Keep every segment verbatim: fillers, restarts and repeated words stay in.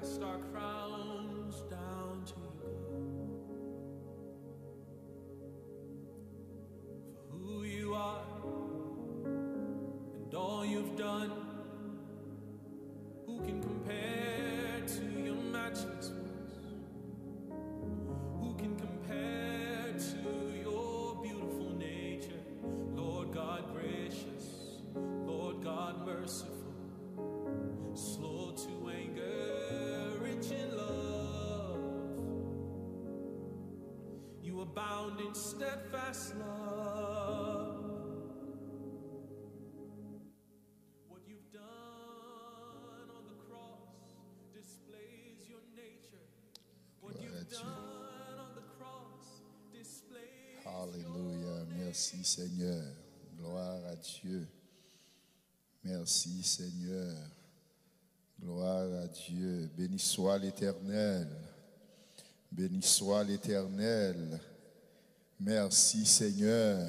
Cast our crowns down to you, God, for who you are and all you've done. Who can compare to your matchless works? Who can compare to your beautiful nature? Lord God gracious, Lord God merciful, slow to anger, rich in love. You abound in steadfast love. What you've done on the cross displays your nature. What you've done on the cross displays your nature. Hallelujah. Merci, Seigneur. Gloire à Dieu. Merci, Seigneur. Gloire à Dieu. Béni soit l'Éternel. Béni soit l'Éternel. Merci, Seigneur.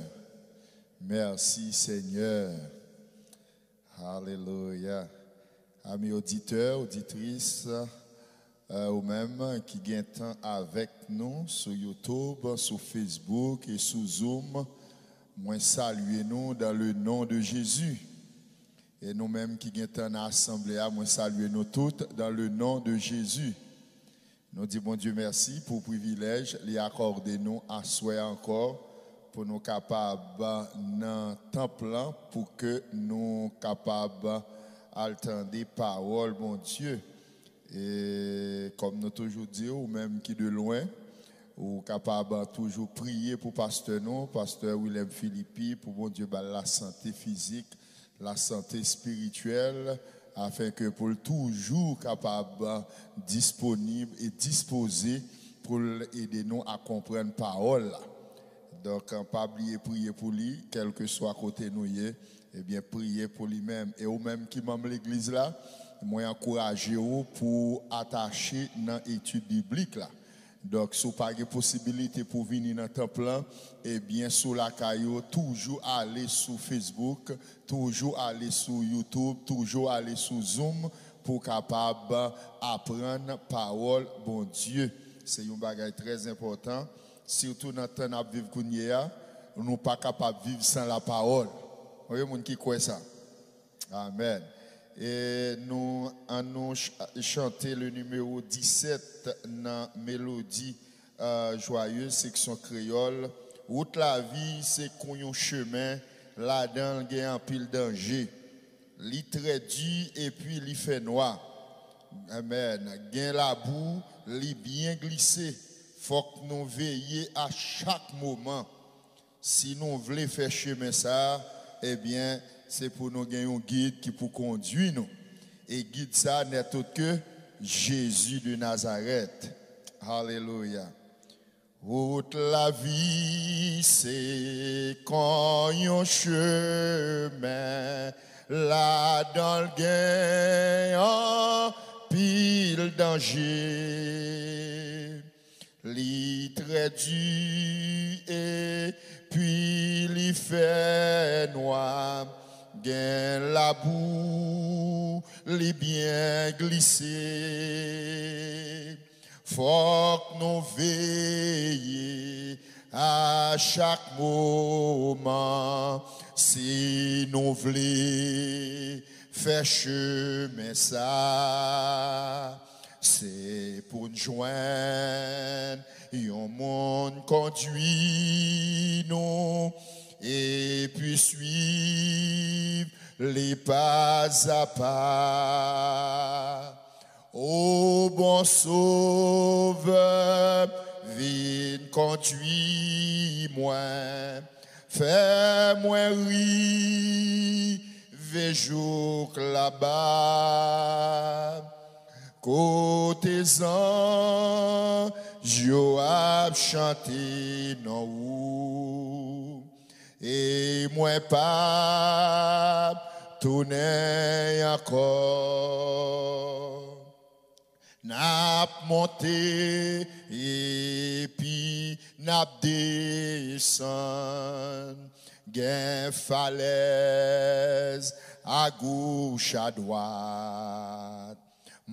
Merci, Seigneur. Alelouya. Ami oditè, oditris, euh, ou menm ki gentan avèk nou sou YouTube, sou Facebook e sou Zoom, mwen salye nou dans le nom de Jésus. E nou menm ki gentan nan asanble a, mwen salye nou tout dans le nom de Jésus. Nou di Bondye mèsi pou privilèj li akòde nou aswè a ankò, pou nou kapab nan tanp lan, pou ke nou kapab al tande pawòl Bondye. E kòm nou toujou di, ou menm ki de lwen, ou kapab toujou priye pou pastè nou, pastè William Philippy, pou Bondye ba l lasante fizik, lasante espirityèl, afenke pou l toujou kapab disponib e dispoze pou l ede nou a konprann pawòl la. Donk, pa bliye priye pou li, kèlkeswa kote nou ye, ebyen, priye pou li menm. E ou menm ki manm legliz la, mwen ankouraje w pou w atache nan etid biblik la. Donk, si w pa gen posibilite pou w vini nan tanp lan, ebyen, si w lakay ou, toujou ale sou Facebook, toujou ale sou YouTube, toujou ale sou Zoom pou w kapab aprann pawòl Bondye. Se yon bagay trè enpòtan, sitou nan tan n ap viv kounye a, nou pa kapab viv san lapawòl. Konbyen moun ki kwè sa? Amèn. E nou, ann nou ch-, chante le nimewo disèt nan Melodi, euh, Joyeuse, seksyon kreyòl. Wout lavi se kon yon chemen, ladan l gen anpil danje. Li trè di epi li fè nwa. Amèn. Gen labou, li byen glise. Fòk nou veye a chak moman. Si nou vle fè chemen sa a, ebyen, se pou nou gen yon gid ki pou kondui nou. E gid sa a, nèt ot ke Jezi de Nazarèt. Alelouya. Wout lavi se kon yon chemen, ladan l gen anpil danje. Li trè di epi li fè nwa, gen labou, li byen glise. Fòk nou veye a chak moman si nou vle fè chemen sa. Se pou n jwenn yon moun kondui nou epi swiv li pazapa. O bon Sovè, vin kondui mwen, fè mwen rive jouk laba, kote zanj yo ap chante non ou. E mwen p ap tounen ankò. N ap monte epi n ap desann. Gen falèz agoch, adwat.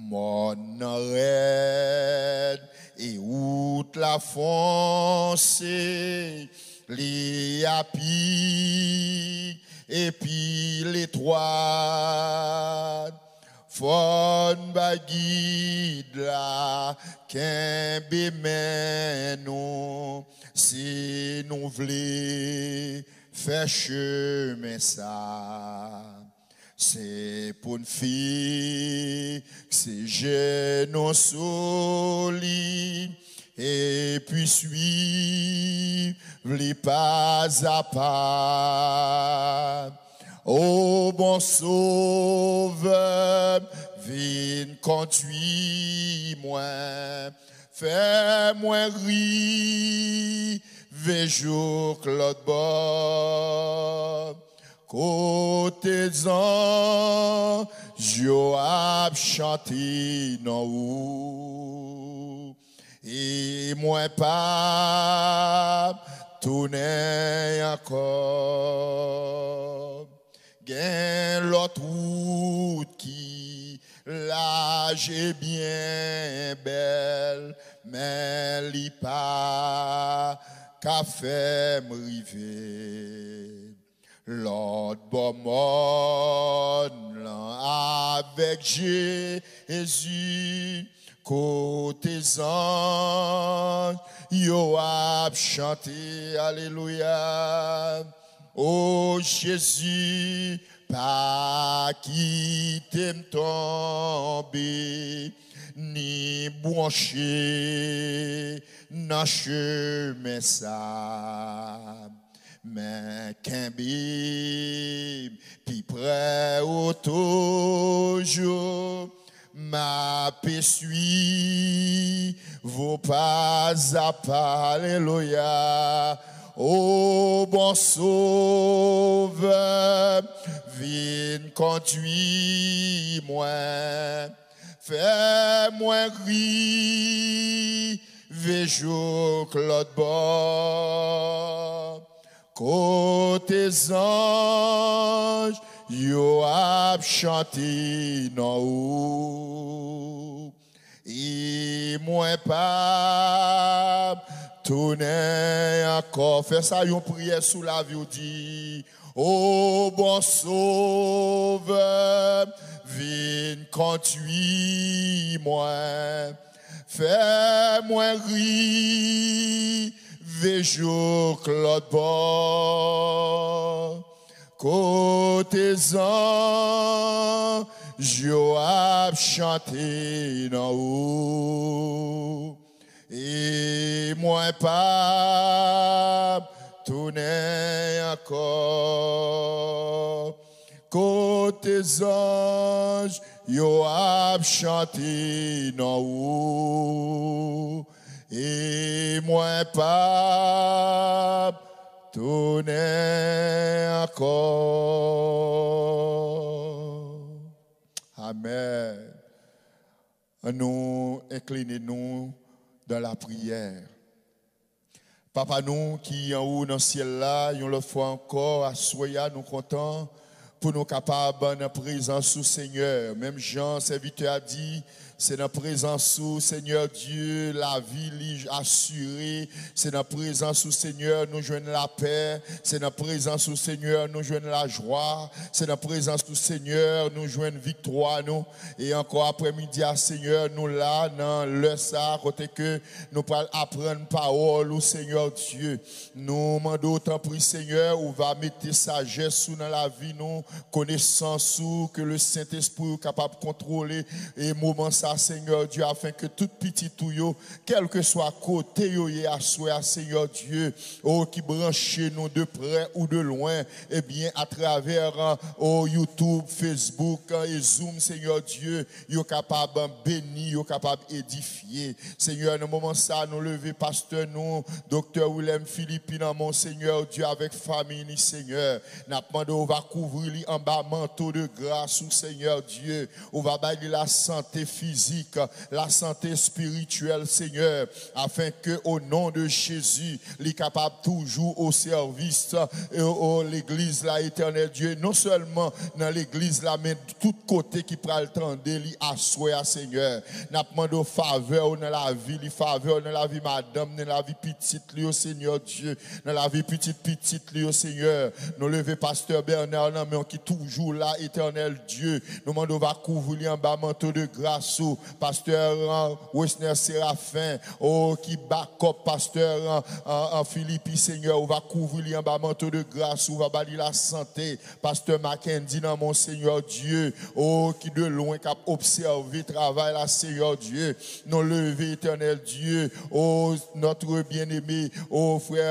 Mòn nan rèd e wout la fonse, pli a pik epi letwat. Fò n bay gid la kenbe men nou si nou vle fè chemen sa. Se pou n fikse je nou sou li epi swiv li pazapa. O bon Sovè, vin kondui mwen, fè mwen rive jouk lòt bò, kote zanj yo ap chante non ou. E mwen p ap tounen ankò. Gen lòt wout ki laj e byen bèl, men li pa ka fè m rive lòt bò mòn lan avèk Jezi, kote zanj yo ap chante alelouya. O Jezi, pa kite m tonbe ni bwonche nan chemen sa. Men kenbe m pi prè ou toujou, m ape swiv ou pazapa alelouya. O bon Sovè, vin kondui mwen, fè mwen rive jouk lòt bò, kote zanj yo ap chante non ou. E mwen p ap tounen ankò. Fè sa yon priyè sou lavi w, di, O bon Sovè, vin kondui mwen, fè mwen rive jouk lòt bò, kote zanj yo ap chante non ou. E mwen p ap tounen ankò, kote zanj yo ap chante non ou. E mwen p ap tounen ankò. Amèn. Ann nou enkline nou dan lapriyè. Papa nou ki anwo nan syèl la, yon lòt fwa ankò, aswè a, nou kontan pou nou kapab nan prezans ou, Senyè. Menm jan sèvitè a di, se nan prezans ou, Senyè Dye, lavi li asire. Se nan prezans ou, Senyè, nou jwenn lapè. Se nan prezans ou, Senyè, nou jwenn lajwa. Se nan prezans ou, Senyè, nou jwenn viktwa nou. E ankò aprèmidi a, Senyè, nou la nan lè sa a, kote ke nou pral aprann pawòl ou, Senyè Dye. Nou mande w, tanpri, Senyè, ou va mete sajès ou nan lavi nou, konesans ou, ke le Sentespri ou kapab kontwole e moman sa, Senyè Dye, afin ke tout pitit ou yo, kèlkeswa kote yo ye aswè a, Senyè Dye, o, ki branche nou de prè ou de lwen, ebyen, atravè, o, YouTube, Facebook, e Zoom, Senyè Dye, yo kapab beni, yo kapab edifye. Senyè, nan moman sa, nou leve pastè nou, Doktè William Philippe, nan men w, Senyè Dye, avèk fanmi li, Senyè. N ap mande w va kouvri li anba manto de gras ou, Senyè Dye. Ou va bay li lasante fizik, fizik, la sante espirityèl, Senyè, afin ke, o non de Jezi, li kapab toujou o sèvis, e, o legliz la, Etènèl Dye, non sèlman nan legliz la, men tout kote ki pral tande li aswè a, Senyè. N ap mande w favè w nan lavi li, favè w nan lavi madanm, nan lavi pitit li yo, Senyè Dye, nan lavi pitit pitit li yo, Senyè. Nou leve pastè Bernard nan men w ki toujou la, Etènèl Dye. Nou mande w va kouvri li anba manto de gras ou. Pastè, an, Wesner Séraphin, o, ki bakòp pastè, an, an, an Filipi, Senyè, ou va kouvri li anba manto de gras ou, va ba li lasante. Pastè Mackendy nan men w, Senyè Dye, o, ki de lwen k ap obsève travay la, Senyè Dye. Nou leve, Etènèl Dye, o, notre bien-aimé, o, frè,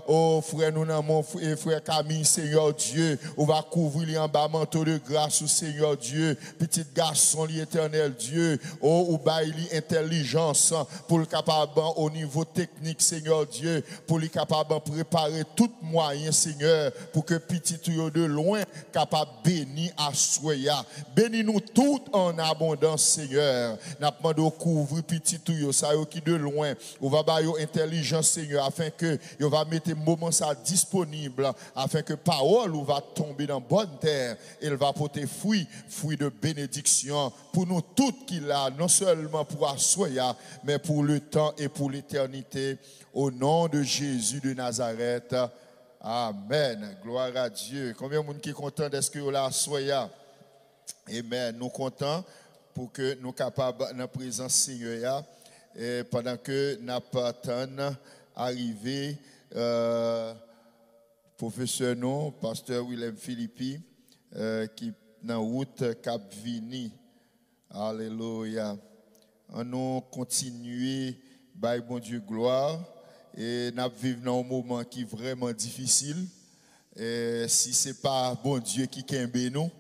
o, frè nou nan men w, frè, frè Camille, Senyè Dye, ou va kouvri li anba manto de gras ou, Senyè Dye. Pitit gason li, Etènèl Dye, o, ou bay li entèlijans pou l kapab, o nivo teknik, Senyè Dye, pou li kapab prepare tout mwayen, Senyè, pou ke pitit ou yo de lwen kapab beni aswè a. Beni nou tout an abondans, Senyè. N ap mande w kouvri pitit ou yo, sa yo ki de lwen. Ou va ba yo entèlijans, Senyè, afin ke yo va mete moman sa disponib, afin ke pawòl ou va tonbe nan bòn tè e l va pote fwi, fwi de benediksyon pou nou tout ki la, non sèlman pou aswè a, men pou le tan e pou letènite. O non de Jezi de Nazarèt. Amèn. Glwa a Dye. Konbyen moun ki kontan dèske yo la aswè a? Amèn. Nou kontan pou ke nou kapab nan prezans Senyè a, e pandan ke n ap tann arive, e, pwofesè nou, pastè William Philippy, e, ki nan wout k ap vini. Alelouya. An nou kontinye bay Bondye glwa. E n ap viv nan yon moman ki vrèman difisil. E si se pa Bondye ki kenbe nou,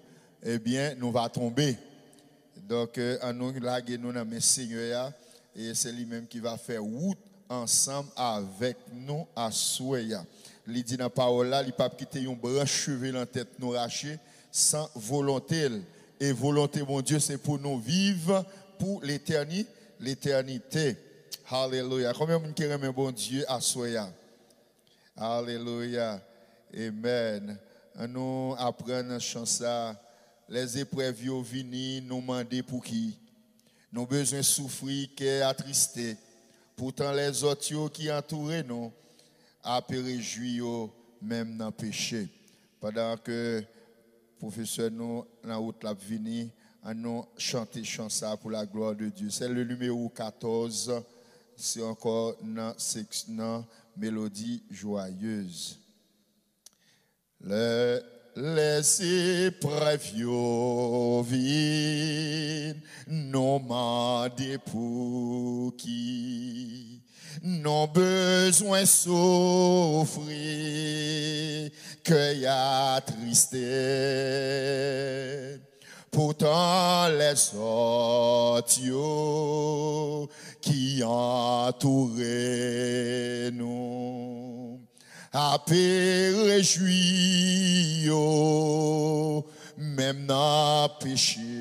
ebyen, nou va tonbe. Donk, e, an nou lage nou nan men Senyè a, e se li menm ki va fè wout ansanm avèk nou aswè a. Li di nan pawòl la, li p ap kite yon branch cheve nan tèt nou rache san volonte l. E volonte Bondye, se pou nou viv pou letèni-, letènite. Alelouya. Konbyen moun ki renmen Bondye aswè a? Alelouya. Amèn. An nou aprann nan chan sa, lè zeprèv yo vini, nou mande pouki. Nou bezwen soufri, kè atriste. Poutan lèzòt yo ki antoure nou ape rejwi yo menm nan peche. Pandan ke pwofesè nou nan wout l ap vini, an nou chante chan sa pou la gloire de Dieu. Se le numéro quatorze, se ankò nan sèks-, nan Mélodie joyeuse. Lè lèzeprèv yo vin, nou mande pouki. Nou bezwen soufri, kè atriste. Poutan lèzòt yo ki antoure nou ape rejwi yo, menm nan peche.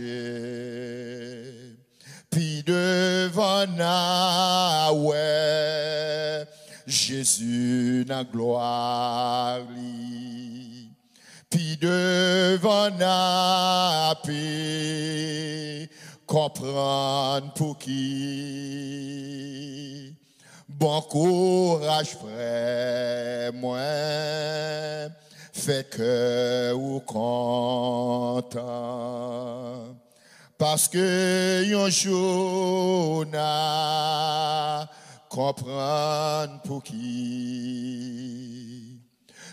Pi devan n a wè Jezi nan glwa li. Pi devan n ape konprann pouki. Bon kouraj, frè mwen, fè kè ou kontan. Paske yon jou n a konprann pouki.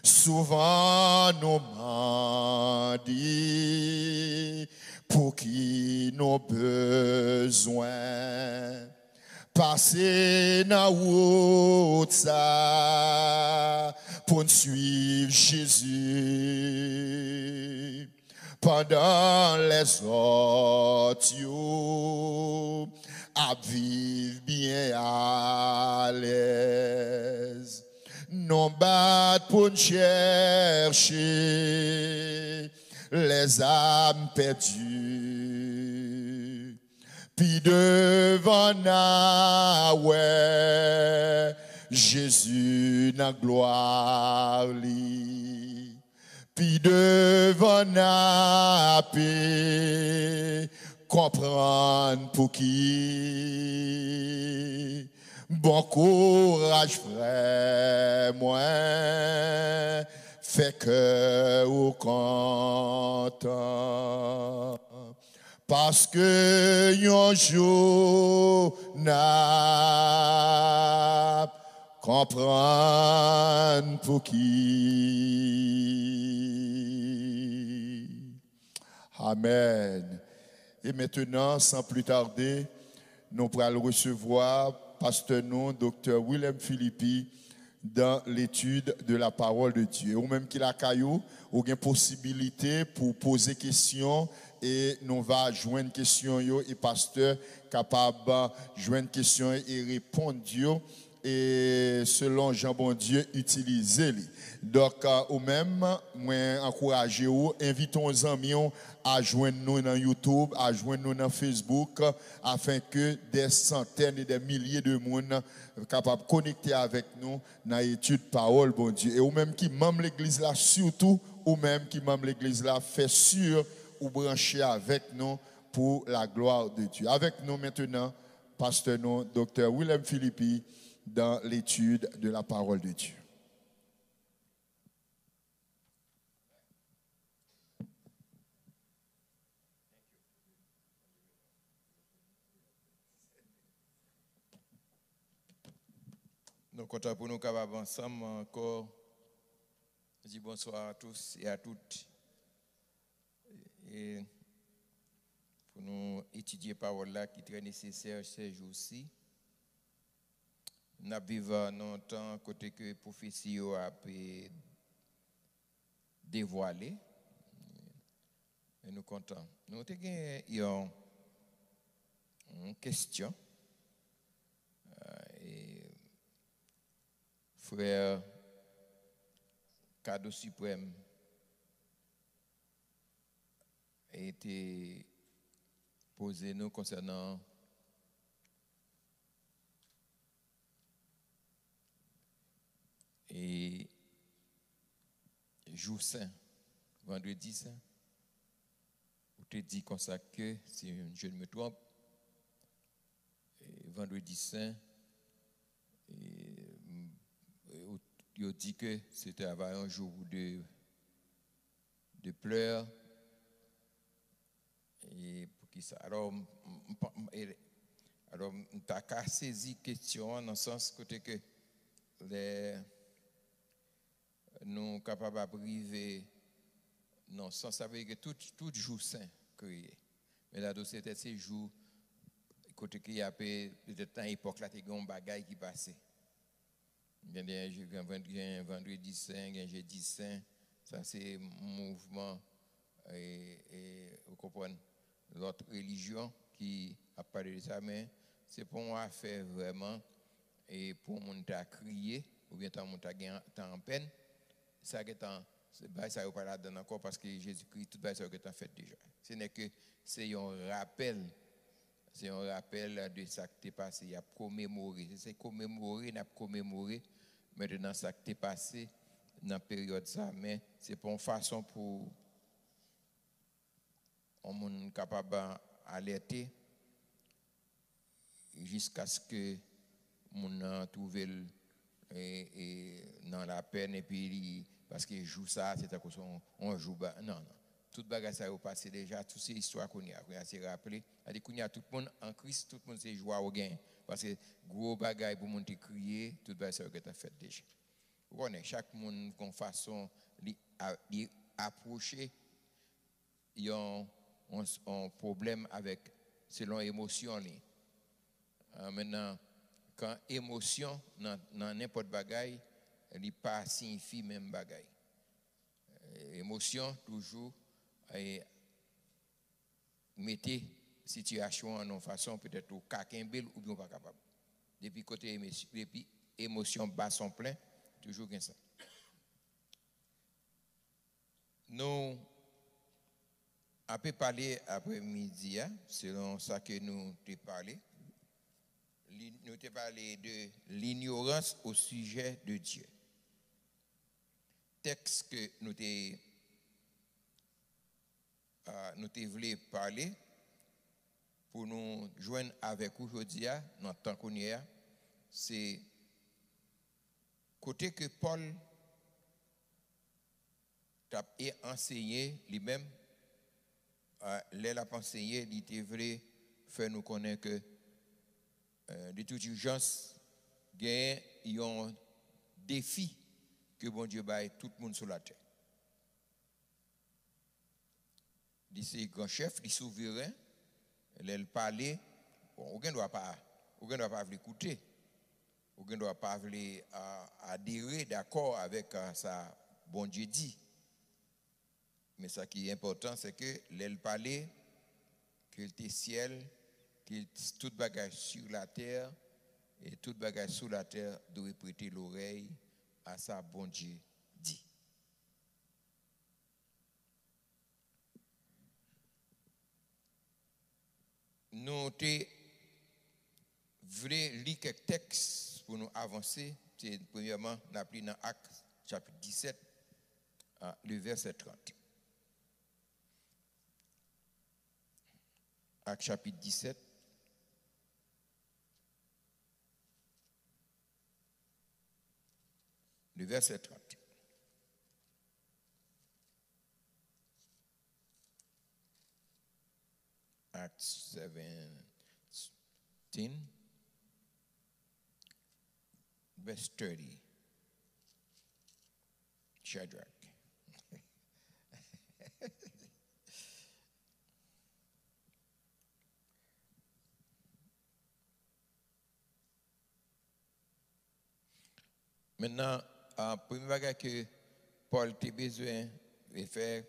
Souvan nou mande pouki nou bezwen pase nan wout sa pou n swiv Jezi. Pandan lèzòt yo ap viv byen alèz, nou bat pou n chèche lèzam pèdi. Pi devan n a wè Jezi nan glwa li. Pi devan n a pi konprann pouki. Bon kouraj, frè mwen, fè kè ou kontan. Paske yon jou n ap konprann pouki. Amèn. E mentenan, san pli tade, nou pral resevwa pastè nou, doktè William Philippy, dans l'étude de la parole de Dieu. Ou menm ki lakay ou, ou gen posibilite pou poze kesyon e nou va jwenn kesyon yo e pastè kapab jwenn kesyon e reponn yo e selon jan Bondye itilize li. Donk, ou menm, mwen ankouraje ou, envite yon zanmi w a jwenn nou nan YouTube, a jwenn nou nan Facebook, afenke dè santèn e dè milye de moun kapab konekte avèk nou nan etid pawòl Bondye. E ou menm ki manm legliz la, sitou ou menm ki manm legliz la, fè si ou branche avèk nou pour la gloire de Dieu. Avec nous maintenant, pastè nou, doktè William Philippy, dans l'étude de la parole de Dieu. Nou kontan pou nou kapab ansanm ankò di bonsoir à tous et à toutes. E pou nou etidye pawòl la ki trè nesesè se jou si. N ap viv nan yon tan kote ke pwofesi yo ap, e, devwale. E nou kontan. Nou te gen yon, yon kesyon. E frè Kado Siprèm e te poze nou konsènan e jou sen, vandredi sen. Ou te di konsa ke, si je ne me trompe, e vandredi sen, e, m, e, ou, yo di ke se travay yon jou de, de plè. E poukisa? Alò, m, m, m pa, m, e, alò, m ta ka sezi kesyon an nan sans kote ke lè nou kapab ap rive nan sans, sa vle di ke tout, tout jou sen kreye. Men la tou se tèt se jou kote ke y ape, petèt nan epòk la, te gen yon bagay ki pase. Gen, gen, gen vandredi sen, gen jedi sen. Sa se mouvman, e, e, ou konprann, lòt relijyon ki ap pale de sa, men se pa yon afè vrèman, e, pou moun ta kriye, oubyen tan moun ta gen, ta an pèn. Sa gentan, se bagay sa yo pa ladan ankò, paske Jezikri, tout bagay sa yo gentan fèt deja. Se nè ke se yon rapèl, se yon rapèl de sa k te pase. Y ap komemore. Se, se komemore, n ap komemore mentnan sa k te pase nan peryòd sa, men se pa yon fason pou yon moun kapab alète jiskaske moun nan twouve l, e, e, nan lapèn, epi li, paske jou sa a, se tankou se yon, yon jou ba, non, non. Tout bagay sa yo pase deja, tout se istwa kounye a. Kounye a se raple. Sa di kounye a tout moun an Kris, tout moun se jwa ou genyen. Paske gwo bagay pou moun te kriye, tout bagay sa yo gentan fèt deja. Ou konnen, chak moun gon fason li a, li apwoche yon, yon, yon pwoblèm avèk, selon emosyon li. A, mentnan, kan emosyon nan, nan nenpòt bagay, li pa siyifi menm bagay. E, emosyon toujou, e, mete sitiyasyon an nan yon fason, petèt ou ka kenbe l oubyen ou pa kapab. Depi kote emosy-, depi emosyon ba son plen, toujou gen sa. Nou, Apre pale aprèmidi a, selon sa ke nou te pale, li, nou te pale de l'ignorance au sujet de Dieu. Tèks ke nou te, ah, nou te vle pale pou nou jwenn avèk ou jodi a, nan tan kounye a, se kote ke Pòl t ap e anseye li menm, ah, lè l ap anseye, li te vle fè nou konnen ke, eh, de tout ijans, gen yon defi ke Bondye bay tout moun sou latè. Li se gran chèf, li souveren. Lè l pale, bon, ou gen dwa pa, ou gen dwa pa vle koute. Ou gen dwa pa vle, a, adere, dakò avèk, a, sa Bondye di. Men sa ki enpòtan, se ke lè l pale, ke l te syèl, ke l t-, tout bagay sur la terre, e tout bagay sou latè dwe prete lorèy a sa Bondye di. Nou te vle li kèk tèks pou nou avanse. Se, premyèman, n ap li nan Ak, chapit disèt, a, le vèsè trant. Ak, chapit disèt, le vèsè trant. Acts seventeen, verse thirty. Shadrach. Mentnan, a, premye bagay ke Pòl te bezwen fè,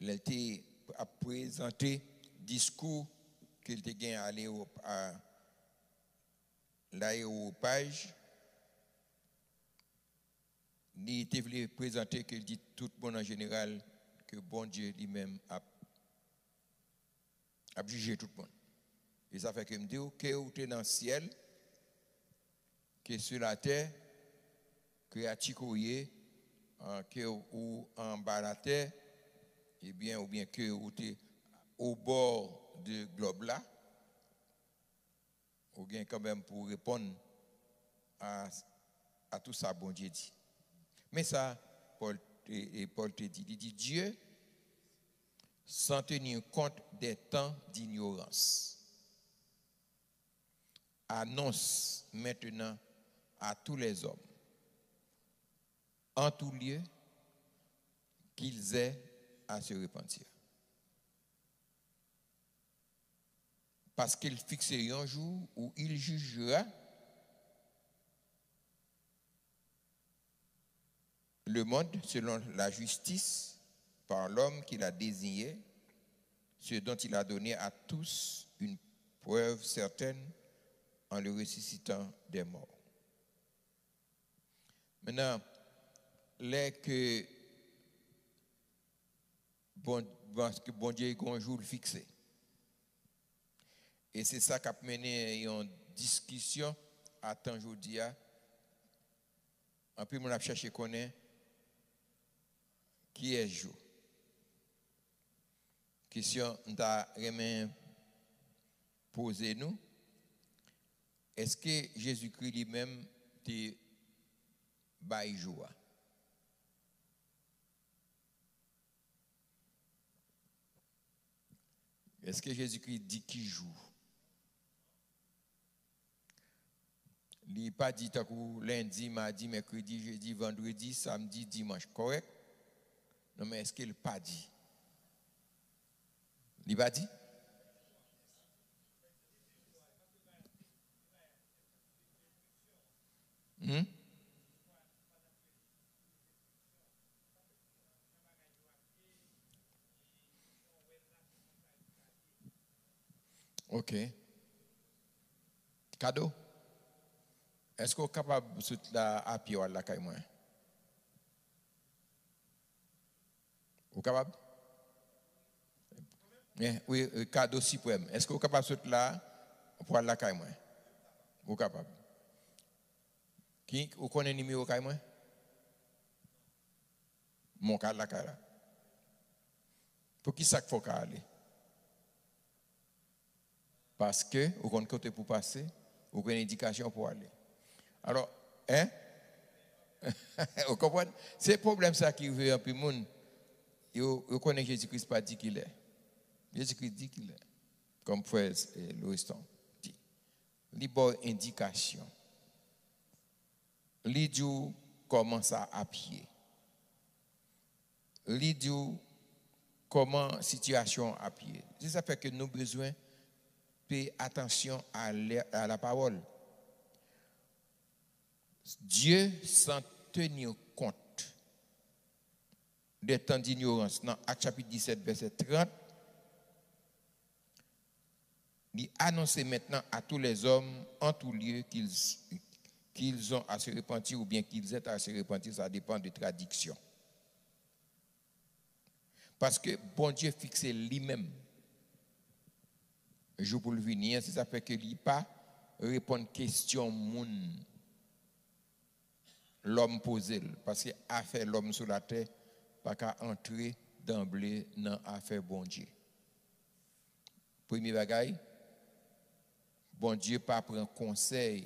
lè l te ap prezante diskou ke l te gen a lewo-, a Larewopaj, li te vle prezante ke l di tout moun an jeneral ke Bondye li menm ap ap jije tout moun. E sa fè ke m di w, ke w te nan syèl, ke sou latè, kreyati ke w ye, an, ke w anba latè, ebyen, oubyen ke w te obò de glòb la, ou gen kanmenm pou w reponn a, a tou sa Bondye di. Men sa Pòl, e, e Pòl te di, li di, Dieu, sans tenir compte des temps d'ignorance, annonce maintenant à tous les hommes, en tout lieu, qu'ils aient à se repentir. Paske l fikse yon jou où il jugera le monde selon la justice par l'homme qu'il a désigné, ce dont il a donné à tous une preuve certaine en le ressuscitant des morts. Mentnan, lè ke Bon, paske Bondye gen yon jou l fikse. E se sa k ap mennen yon diskisyon a tan jodi a. Anpil moun ap chèche konnen kiyès jou. Kesyon m ta renmen poze nou, èske Jezikri li menm te bay jou a? Èske Jezikri di ki jou? Li pa di tankou lendi, madi, mèkredi, jedi, vandredi, samdi, dimanch, kòrèk? Non, men èske l pa di? Li pa di? Hmm? Ok. Kado, èske w kapab sot la a pye w al lakay mwen? Ou kapab? Wi, kado siprèm. Èske ou kapab sot la pou al lakay mwen? Ou kapab. Ki, ou konnen nimewo kay mwen? Mwen ka al lakay la. Poukisa k fè w ka ale? Paske ou konn kote pou pase, ou konn endikasyon pou ale. Alò, en? Ou konprann? Se pwoblèm sa ki rive anpil moun. Yo, yo konnen Jezi Kris pa di kilè. Jezi Kris di kilè. Kòm frè, eh, Loriston di. Li ba w endikasyon. Li di w kòman sa ap ye. Li di w kòman sitiyasyon ap ye. Se sa fè ke nou bezwen peye atansyon a lè, a la pawòl. Dieu, sans tenir compte des temps d'ignorance, nan Ak chapit disèt, vèsè trant, li anonse maintenant à tous les hommes en tout lieu qu'ils, qu'ils ont à se repentir ou bien qu'ils aient à se repentir, ça dépend de traduction. Paske Bondye fikse li menm jou pou l vini an, se sa fè ke li pa reponn kesyon moun lòm poze l, paske afè lòm sou latè pa ka antre danble nan afè Bondye. Premye bagay, Bondye pa pran konsèy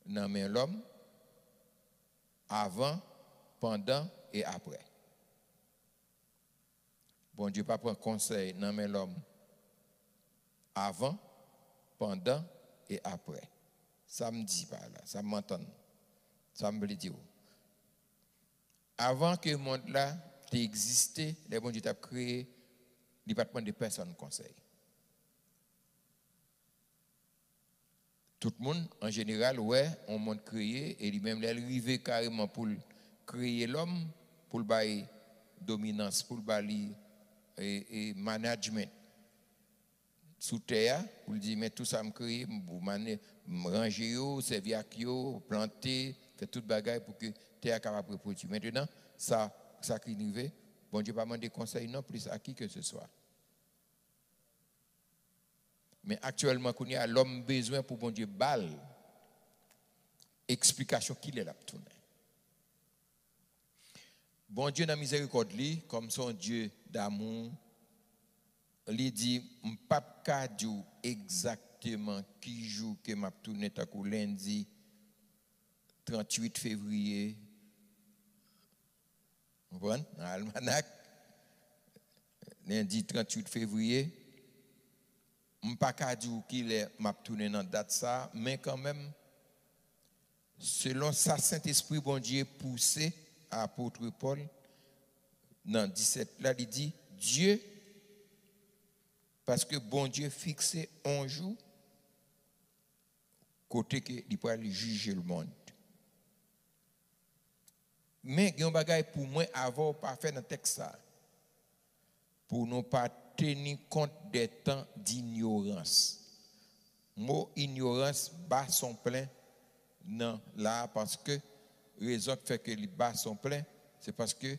nan men lòm avan, pandan e aprè. Bondye pa pran konsèy nan men lòm avan, pandan e aprè. Sa m di pa la, sa m antann, sa m vle di w. Avan ke mond la te egziste, lè Bondye t ap kreye, li pa t mande pèsonn konsèy. Tout moun, an jeneral, wè yon mond kreye, e li menm, lè l rive kareman pou l kreye lòm, pou l bay dominans, pou l ba li, e, e, management sou tè a, pou l di, men tou sa m kreye, m, ou mane-, m ranje yo, sèvi ak yo, plante, fè tout bagay pou ke tè a kapab repwodui. Mentenan, sa, sa ki rive, Bondye pa mande konsèy non plis a ki ke se swa. Men aktyèlman, kounye a, lòm bezwen pou Bondye ba l eksplikasyon kilè l ap tounen. Bondye nan mizerikòd li, kòm se yon Dye damou, li di, m p ap ka di w egzakteman ki jou ke m ap tounen, tankou lendi tranntuit fevriye, konprann? Nan almanak, lendi tranntuit fevriye, m pa ka di w kilè m ap tounen nan dat sa a, men kanmenm, selon sa Sentespri Bondye pouse apot Pòl nan disèt la, li di, Dye, paske Bondye fikse yon jou kote ke li pral jije lemonn. Men gen yon bagay pou mwen avè w pa fè nan tèks sa a. Pou nou pa teni kont dè tan dinyorans. Mo inyorans ba son plen nan la a, paske rezon k fè ke li ba son plen, se paske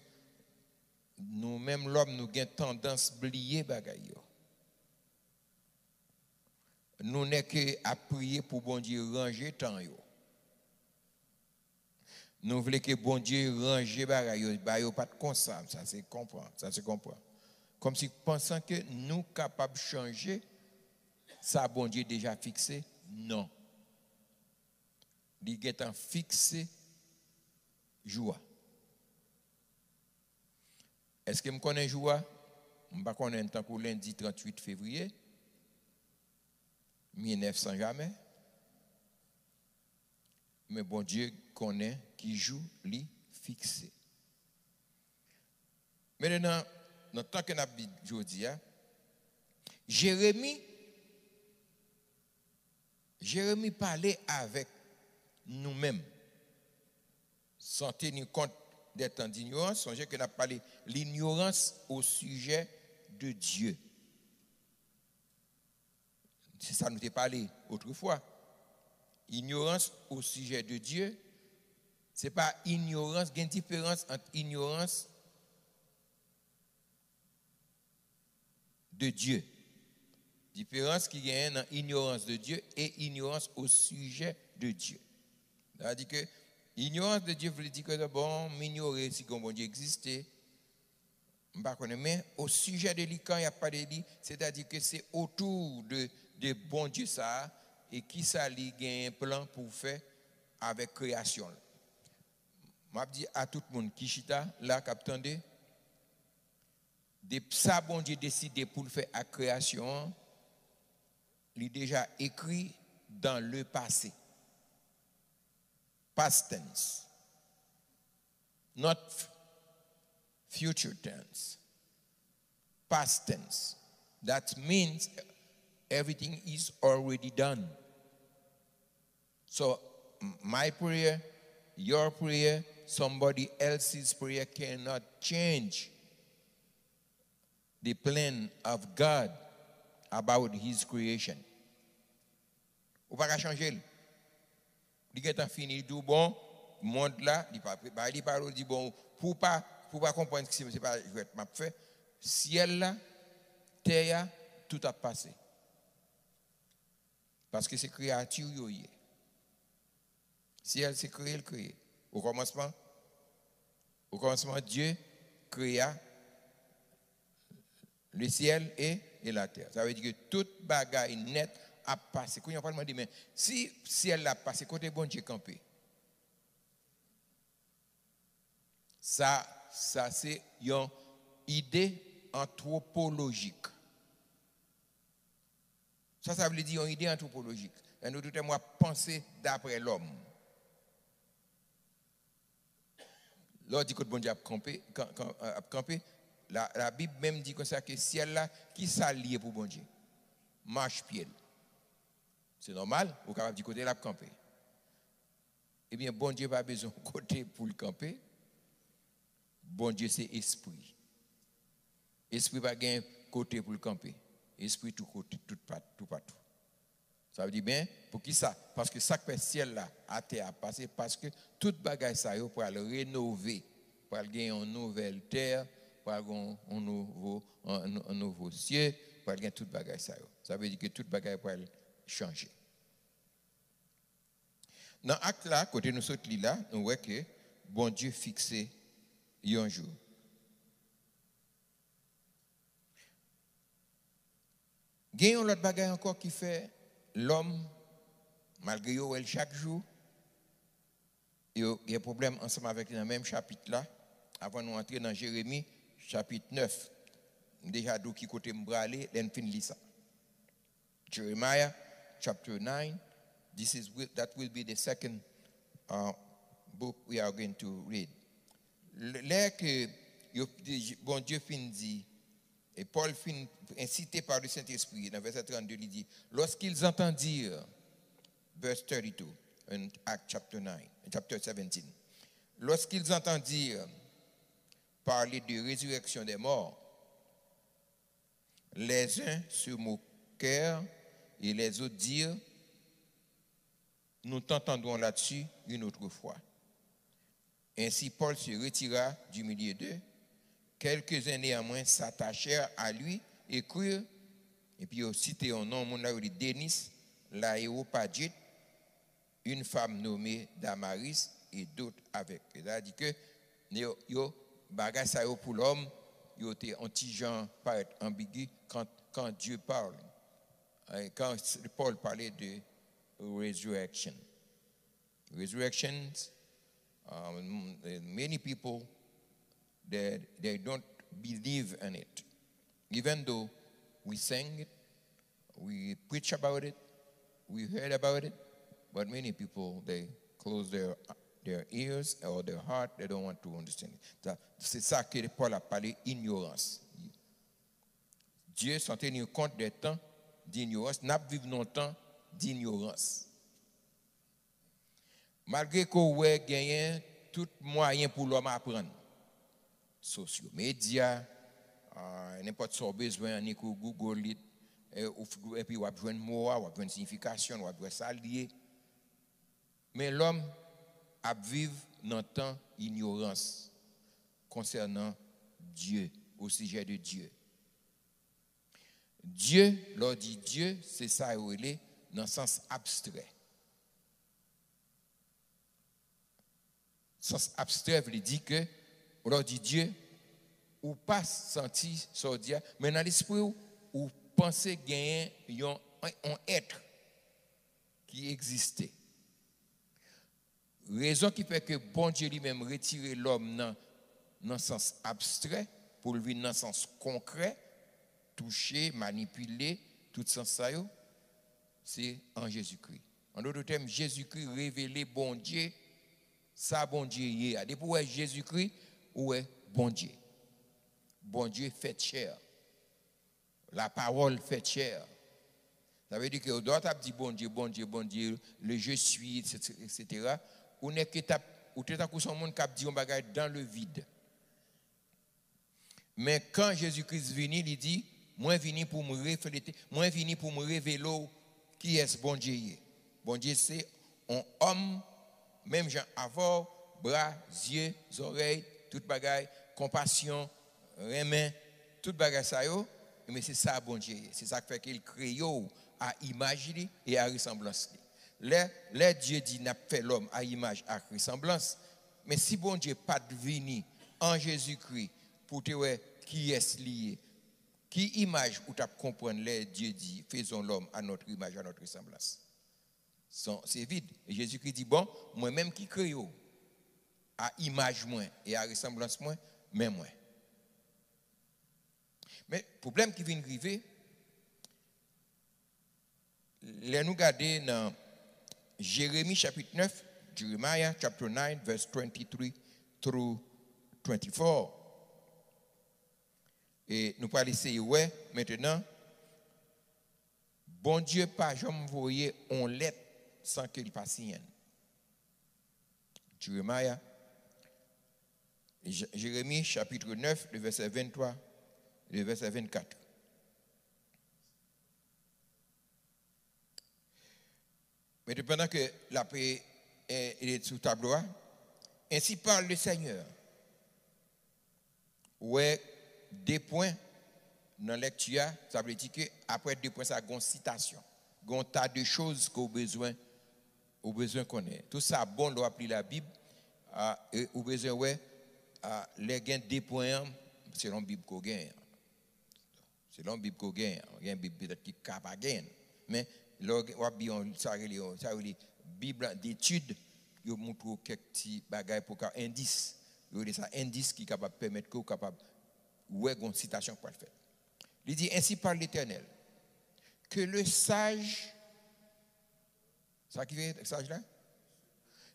nou menm lòm, nou gen tandans bliye bagay yo. Nou nèke ap priye pou Bondye ranje tan yo. Nou vle ke Bondye ranje bagay yo, bagay yo pa t konsa, sa se konpran, sa se konpran. Kòmsi pansan ke nou kapab chanje sa Bondye deja fikse, non. Li gentan fikse jou a. Èske m konnen jou a? M pa konnen l tankou lendi tranntuit fevriye mil nèf san jamè. Men Bondye konnen ki jou li fikse. Mentenan, nan tan ke n ap viv jodi a, Jeremi, Jeremi pale avèk nou menm, sans tenir compte des temps d'ignorance. Sonje ke n ap pale l'ignorance au sujet de Dieu. Se sa nou te pale otrefwa. Ignorance au sujet de Dieu, se pa inyorans, gen diferans ant inyorans, de Dieu. Diferans ki genyen nan ignorance de Dieu et ignorance au sujet de Dieu. Sa vle di ke ignorance de Dieu vle di ke, bon, m inyore si gen yon Bondye egziste, m pa konnen, men au sujet de li, kan y ap pale de li, sètadi ke se otou de, de Bondye sa a, e kisa li genyen plan pou fè avèk kreyasyon l. M ap di a tout moun ki chita la, k ap tande, de sa Bondye deside pou l fè ak kreyasyon an, li deja ekri dans le passé. Past tense. Not future tense. Past tense. That means everything is already done. So, m- my prayer, your prayer, somebody else's prayer cannot change the plan of God about his creation. Ou pa ka chanje l. Li gentan fini, li di w, bon, mond la, li pa, pa li pale, li di, bon, pou w pa, pou w pa konprann si se pa jwèt m ap fè, syèl la, tè a, tout ap pase. Paske se kreyati yo ye. Syèl, se kreye l kreye. Au commencement, au commencement, Dieu créa le ciel et, et la terre. Sa vle di ke tout bagay nèt ap pase. Kounye a, w pral mande, men si syèl la ap pase, kote Bondye kanpe? Sa, sa se yon ide antwopolojik. Sa, sa vle di yon ide antwopolojik. Lè nou tout w ap panse daprè lòm. Lè w di kot Bondye ap kanpe, kan- kan- ap kanpe, la, Labib menm di konsa ke syèl la, ki sa l ye pou Bondye? Machpye l. Se nòmal, ou kapab di kote l ap kanpe. Ebyen, Bondye pa bezwen kote pou l kanpe. Bondye se espri. Espri pa gen kote pou l kanpe. Espri tou kote, tout pat, toupatou. Sa vle di, ben, poukisa? Paske sa k fè syèl la, atè a pase, paske tout bagay sa yo pral renove, pral gen yon nouvèl tè, pral gen yon nouvo, yon, yon nouvo sye, pral gen tout bagay sa yo. Sa vle di ke tout bagay pral chanje. Nan Ak la, kote nou sot li la, nou wè ke Bondye fikse yon jou. Gen yon lòt bagay ankò ki fè lòm, malgre yo wè l chak jou, yo gen pwoblèm ansanm avèk li nan menm chapit la, avan nou antre nan Jeremi chapit nèf. M deja di w ki kote m prale lè n fin li sa. Jeremiah chapter nine. This is wi- that will be the second uh, book we are going to read. L- Lè ke yo, Bondye fin di, et Paul fin incité par le Saint-Esprit, dans verset trente-deux, il dit, lorsqu'ils entendirent, verse thirty-two, in Acts chapter nine, chapter seventeen, lorsqu'ils entendirent parler de résurrection des morts, les uns se moquèrent et les autres dirent, nous t'entendrons là-dessus une autre fois. Ainsi Paul se retira du milieu d'eux. Quelques-uns néanmoins s'attachèrent à lui et crurent. Epi yo site yon non, moun la yo li Denis, l'Aréopagite, une femme nommée Damaris et d'autres avec. Sa vle di ke yo, yo, bagay sa yo pou lòm, yo te yon ti jan parèt anbigi quand, quand Dieu parle. Quand Paul parlait de resurrection. Resurrections, um, many people, they, they don't believe in it. Even though we sang it, we preach about it, we heard about it, but many people, they close their, their ears or their heart, they don't want to understand it. Sa- Se sa ke Paul ap pale, ignorance. Dieu sans tenir compte des temps d'ignorance, n ap viv nan tan d'ignorance. Malgre ke w wè genyen tout mwayen pou lòm aprann, sosyo medya, ah, nenpòt sa w bezwen, annik ou Google it, e, ou f- epi w ap jwenn mo a, w ap jwenn siyifikasyon l, w ap jwenn sa l ye. Men lòm ap viv nan tan inyorans konsènan Dye, au sujet de Dieu. Dye, lè w di Dye, se sa yo rele nan sans abstrè. Sans abstrè vle di ke, lè w di Dye, ou pa santi sa w di a, men nan lespri w, ou panse genyen yon, yon èt ki egziste. Rezon ki fè ke Bondye li menm retire lòm nan, nan sans abstrè, pou l vin nan sans konkrè, touche, manipile, tout sans sa yo, se an Jezikri. An dòt tèm, Jezikri revele Bondye, sa Bondye ye a. Depi w wè Jezikri, ou wè Bondye. Bondye fèt chè. La parole fait chair. Sa vle di ke lè w t ap di Bondye, Bondye, Bondye, le je suis, et cetera, ou nèk t ap, ou te tankou se yon moun k ap di yon bagay dans le vide. Men kan Jezi Kris vini, li di, mwen vini pou m reflete, mwen vini pou m revele w kiyès Bondye ye. Bondye se yon òm, menm jan avè w, bra, zye, zòrèy, tout bagay, konpasyon, renmen, tout bagay sa yo, men se sa Bondye ye. Se sa k fè ke l kreye w a imaj li e a resanblans li. Lè, lè Dye di n ap fè lòm a imaj ak resanblans, men si Bondye pa t vini an Jezikri pou te wè kiyès li ye, ki imaj ou t ap konprann lè Dye di, faisons l'homme à notre image, à notre ressemblance? Se, se vid. E Jezikri di, bon, mwen menm ki kreye w, a imaj mwen e a resanblans mwen, men mwen. Men pwoblèm ki vin rive, lè nou gade nan Jeremi chapit nèf, Jeremiah chapter nine, verse twenty-three through twenty-four. E nou pral eseye wè mentnan, Bondye pa janm voye yon lèt san ke l pa siyen l. Jeremiah, Je-, Jeremi chapit nèf, le vèsè venntwa, le vèsè vennkat. Men pandan ke l ap, e, e, e sou tablo a, ainsi parle le Seigneur. Ou wè de pwen nan lèkti a, sa vle di ke apre de pwen sa, gen yon sitasyon, gen yon ta de choz ke w bezwen, ou bezwen konnen. Tou sa bon lè w ap li Labib, a, e ou bezwen wè, a, lè gen de pwen an, selon Bib ke w genyen an. Selon Bib ke w genyen an. Gen Bib petèt ki ka pa genyen l. Men, lè w gen, w ap li yon, sa rele yon, sa rele Bib la, detid, yo montre w kèk ti bagay pou ka, endis. Yo rele sa endis ki kapab pèmèt ke w kapab wè gen yon sitasyon k pral fèt. Li di, ainsi parle l'Éternel, que le sage, sa ki vle saj la?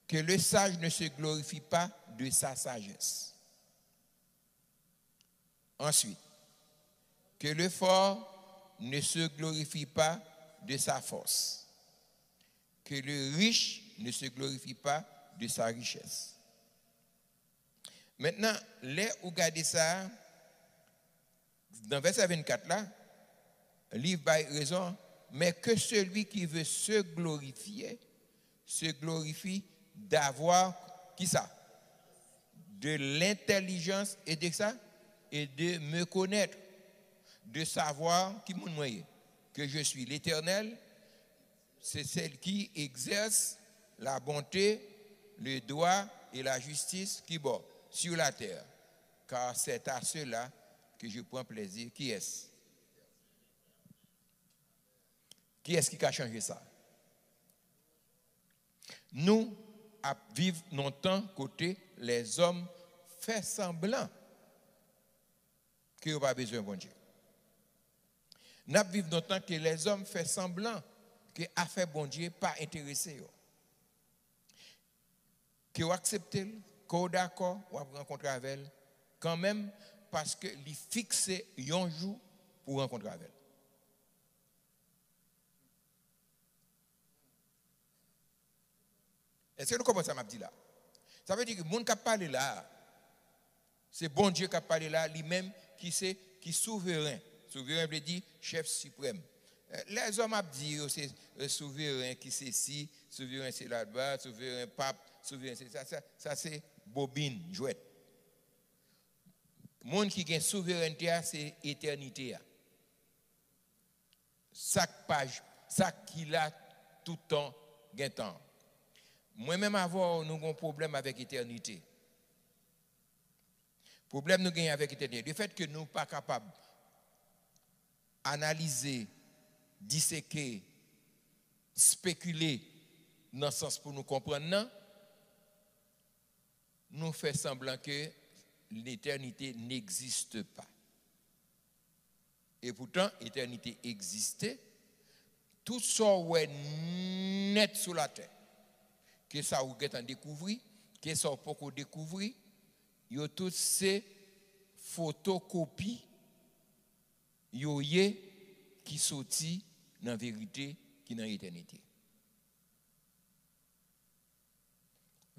Que le sage ne se glorifie pas de sa sagesse. Ensuite, que le fort ne se glorifie pas de sa force, que le riche ne se glorifie pas de sa richesse. Mentnan, lè ou gade sa, nan vèsè vennkat la, li bay rezon, mais que celui qui veut se glorifier se glorifie d'avoir, kisa? De l'intelligence et de ça, et de me connaître, de savoir ki moun mwen ye, que je suis l'Éternel, c'est celle qui exerce la bonté, le droit et la justice, ki bò? Sur la terre, car c'est à cela que je prends plaisir. Kiyès? Kiyès ki ka chanje sa? Nou ap viv nan tan kote lèzòm fè sanblan ke yo pa bezwen Bondye. N ap viv nan tan ke lèzòm fè sanblan ke afè Bondye pa enterese yo. Ke w aksepte l, ke w dakò, w ap rankontre avè l kanmenm, paske li fikse yon jou pou w rankontre avè l. Èske nou konprann sa m ap di la? Sa vle di ke moun k ap pale la a, se Bondye k ap pale la, li menm ki se, ki souveren. Souveren vle di chèf siprèm. Eh, lèzòm ap di yo se, eh, souveren ki sesi, souveren se laba, souveren pap, souveren se sa, sa, sa se bobin, jwèt. Moun ki gen souverènte a, se etènite a. Sa k pa, sa ki la toutan gentan. Mwen menm avè w, nou gen yon pwoblèm avèk etènite. Pwoblèm nou genyen avèk etènite. Lefèt ke nou pa kapab analize, diseke, spekile nan sans pou nou konprann nan, nou fè sanblan ke l'éternité n'existe pas. Epoutan, etènite egziste. Tout sa w wè nèt sou latè, ke sa ou gentan dekouvri, ke sa ou poko dekouvri, yo tout se fotokopi yo ye ki soti nan verite ki nan etènite.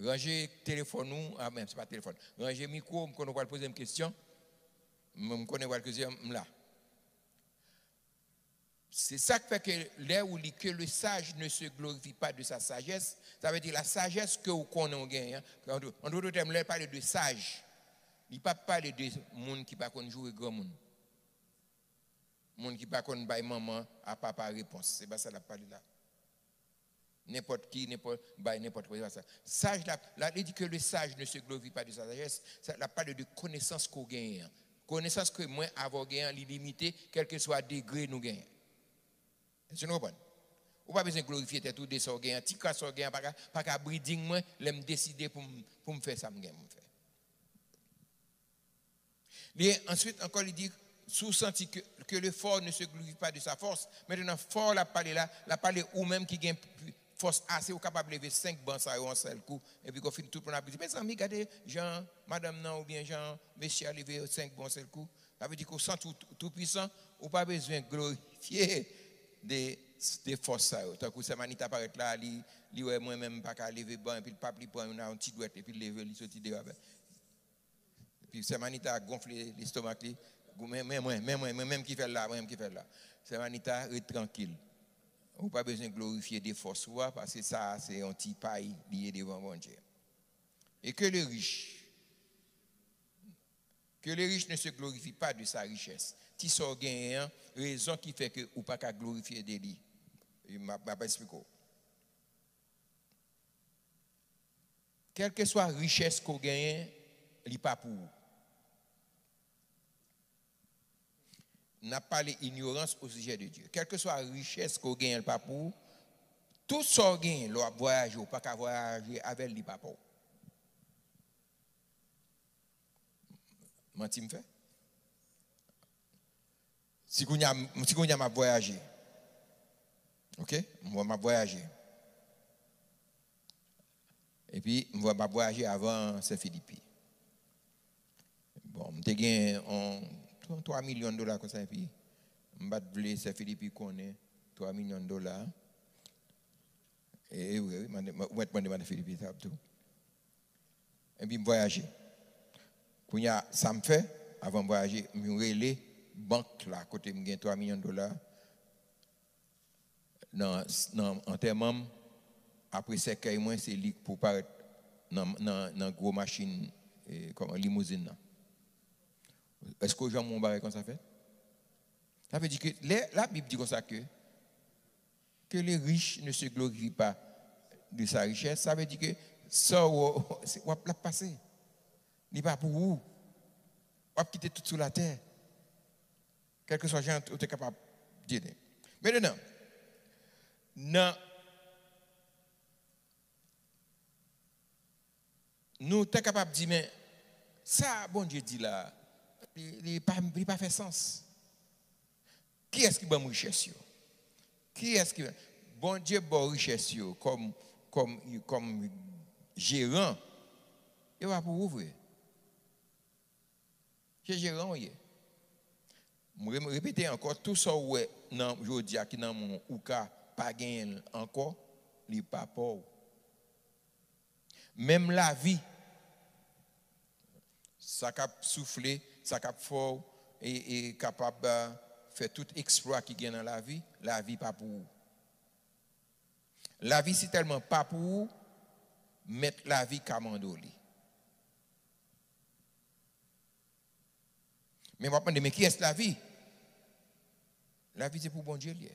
Ranje telefòn ou, a men, se pa telefòn. Ranje mikwo, m konnen w pral poze m kesyon. M, m konnen w pral kesyon, m la. Se sa k fè ke lè ou li que le sage ne se glorifie pas de sa sagesse, sa vle di la sajès ke ou konnen ou genyen an. An dòt tèm, lè l pale de saj, li pa pale de moun ki pa konn joure granmoun. Moun ki pa konn bay manman a papa repons. Se pa sa l ap pale la. Nenpòt ki, nenpòt, bay nenpòt, sa. Saj la, la, li di ke le sage ne se glorifie pas de sa sagesse, sa, l ap pale de konesans ke w genyen an. Konesans ke mwen avè w genyen an, li limite, kèlkeswa degre nou genyen. Èske nou konprann? Ou pa bezwen glorifye tèt ou de sa w genyen an. Ti kras sa w genyen an pa ka, pa ka briding mwen lè m deside pou m, pou m fè sa m gen pou m fè. Li, answit ankò, li di, si w santi ke, que le fort ne se glorifie pas de sa force. Mentnan, fò l ap pale la, l ap pale ou menm ki gen fòs ase, ou kapab leve senk ban sa yo yon sèl kou, epi ke w fin tout moun ap di, mezanmi, gade jan madanm nan oubyen jan mesye a leve senk ban yon sèl kou. Sa vle di ke w santi w tou, tou pwisan, ou pa bezwen glorifye de, de fòs sa yo. Tankou sè Manita parèt la, li, li wè mwen menm m pa ka leve ban, epi l p ap, li pran youn a yon ti dwèt, epi l leve, li soti deyò avè. Epi sè Manita gonfle lestomak li. Men, men mwen, men mwen, mwen menm ki fè l la, mwen menm ki fè l la. Sè Manita, ret trankil. Ou pa bezwen glorifye de fòs ou a, paske sa a se yon ti pay li ye devan Bondye. Et que le riche, que le riche ne se glorifie pas de sa richesse. Ti sa w genyen an, rezon ki fè ke ou pa ka glorifye de li. M ap, m ap eksplike w. Kèlkeswa richès ke w genyen, li pa pou ou. N ap pale ignorance au sujet de Dieu. Kèlkeswa richès ke w genyen, li pa pou ou. Tout sa w genyen, lè w ap vwayaje, ou pa ka vwayaje avè l, li pa pa w. Manti m fè? Si kounye a, si kounye a m ap vwayaje, oke? M wè m ap vwayaje. Epi, m wè m ap vwayaje avan sè Filipi. Bon, m te gen yon, yon twa milyon dola konsa, epi m pa t vle sè Filipi konnen twa milyon dola. E, e vre, wi, mande, ou mèt mande madan Filipi sa tou. Epi m vwayaje. Kounye a, sa m fè, avan m vwayaje, m rele bank la kote m gen twa milyon dola nan, nan antèman m. Apre sèkèy mwen, se li k pou parèt nan, nan, nan gwo machin, e, kòman, limouzin nan. Èske w janm wè yon bagay konsa fèt? Sa vle di ke lè Labib di konsa ke, que le riche ne se glorifie pas de sa richesse, sa vle di ke sa w, w ap, l ap pase. Li pa pou ou. W ap kite tout sou latè. Kèlkeswa jan ou te kapab di li. Mentnan, nan Nou ta kapab di, men sa Bondye di la, li, li pa, li pa fè sans. Kiyès ki ban m richès yo? Kiyès ki, Bondye ba w richès yo kòm, kòm, kòm jeran, yo pa pou ou vre. Se jeran w ye. M re-, repete ankò, tou sa w wè nan jodi a ki nan men w, ou ka pa genyen l ankò, li pa pa w. Menm lavi, sa k ap soufle, sa k ap fè w, e, e kapab, a, fè tout eksplwa ki gen nan lavi, lavi pa pou ou. Lavi si tèlman pa pou ou, mèt lavi ka mande w li. Men w ap mande, men kiyès lavi? Lavi se pou Bondye l ye.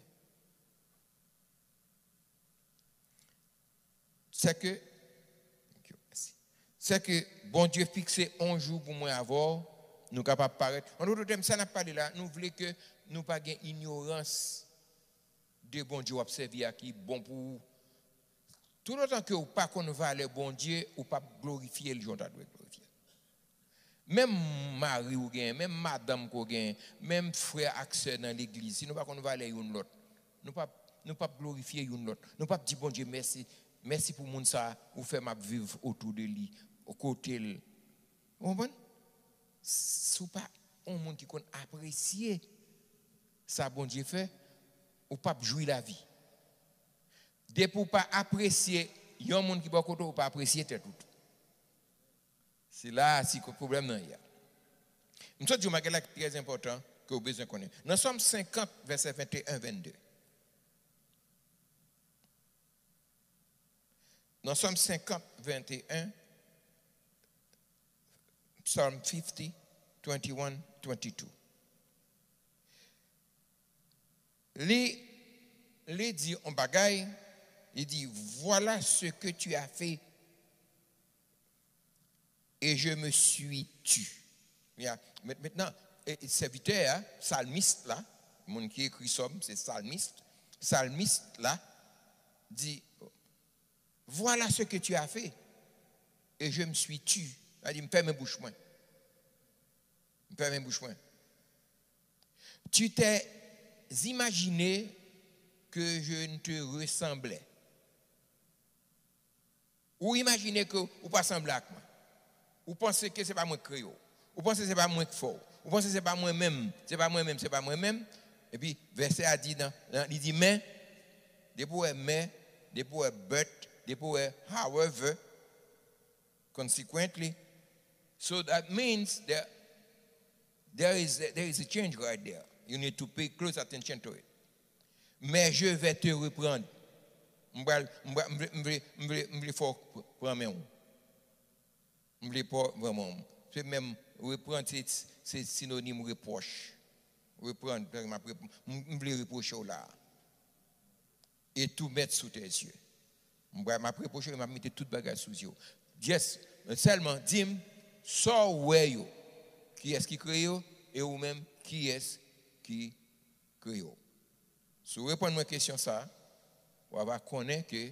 C'est que, thank you, merci. C'est que Bondye fikse yon jou pou mwen avè w, nou kapab parèt. An dòt tèm, sa n ap pale la, nou vle ke nou pa gen inyorans de Bondye w ap sèvi a ki bon pou ou. Toutotan ke w pa konn valè Bondye, ou p ap glorifye l jan w ta dwe glorifye l. Menm mari w genyen, menm madanm ke w genyen, menm frè ak sè nan legliz, si nou pa konn valè youn lòt, nou p ap, nou p ap glorifye youn lòt. Nou p ap di Bondye mèsi, mèsi pou moun sa a, ou fè m ap viv otou de li, kote l. Ou konprann? Si w pa yon moun ki konn apresye sa Bondye fè, ou p ap jwi lavi. Depi w pa apresye yon moun ki bò kote w, ou pa apresye tèt ou tou. Se la a si pwoblèm nan ye a. M sot di w yon bagay la ki trè enpòtan ke w bezwen konnen. Nan Sòm senkant, vèsè venteyen, vennde. Nan Sòm senkant, venteyen, Psalm fifty, twenty-one, twenty-two. Li, li di yon bagay, li di, voilà ce que tu as fait, et je me suis tu. Ya, men-, mentnan, e, e, sèvitè a, salmis la, moun ki ekri sòm, se salmis, salmis la, di, voilà ce que tu as fait, et je me suis tu. Sa di, m fèmen bouch mwen. M fèmen bouch mwen. Tu t'es imaginé que je ne te ressemblais. Ou imajine ke ou pa sanble ak mwen. Ou panse ke se pa mwen k kreye w. Ou panse se pa mwen k fè w. Ou panse se pa mwen menm, se pa mwen menm, se pa mwen menm. Epi vèsè a di nan, nan, li di men, depi w wè men, depi w wè but, depi w wè however, consequently. So that means that there is, there is a change right there. You need to pay close attention to it. Mais je vais te reprendre. M pral, m pral, m vle, m vle, m vle, m vle fè w pran men w. M vle fè w pran men w. Se menm reprann, se, se sinonim repwòch. Reprann, m ap rep-, m, m vle repwoche w la. Et tout mettre sous tes yeux. M pral, m ap repwoche w, m ap mete tout bagay sou zye w. Just, sèlman di m, sa w wè yo, kiyès ki kreye yo, e ou menm, kiyès ki kreye w. Si w reponn mwen kesyon sa a, w a va konnen ke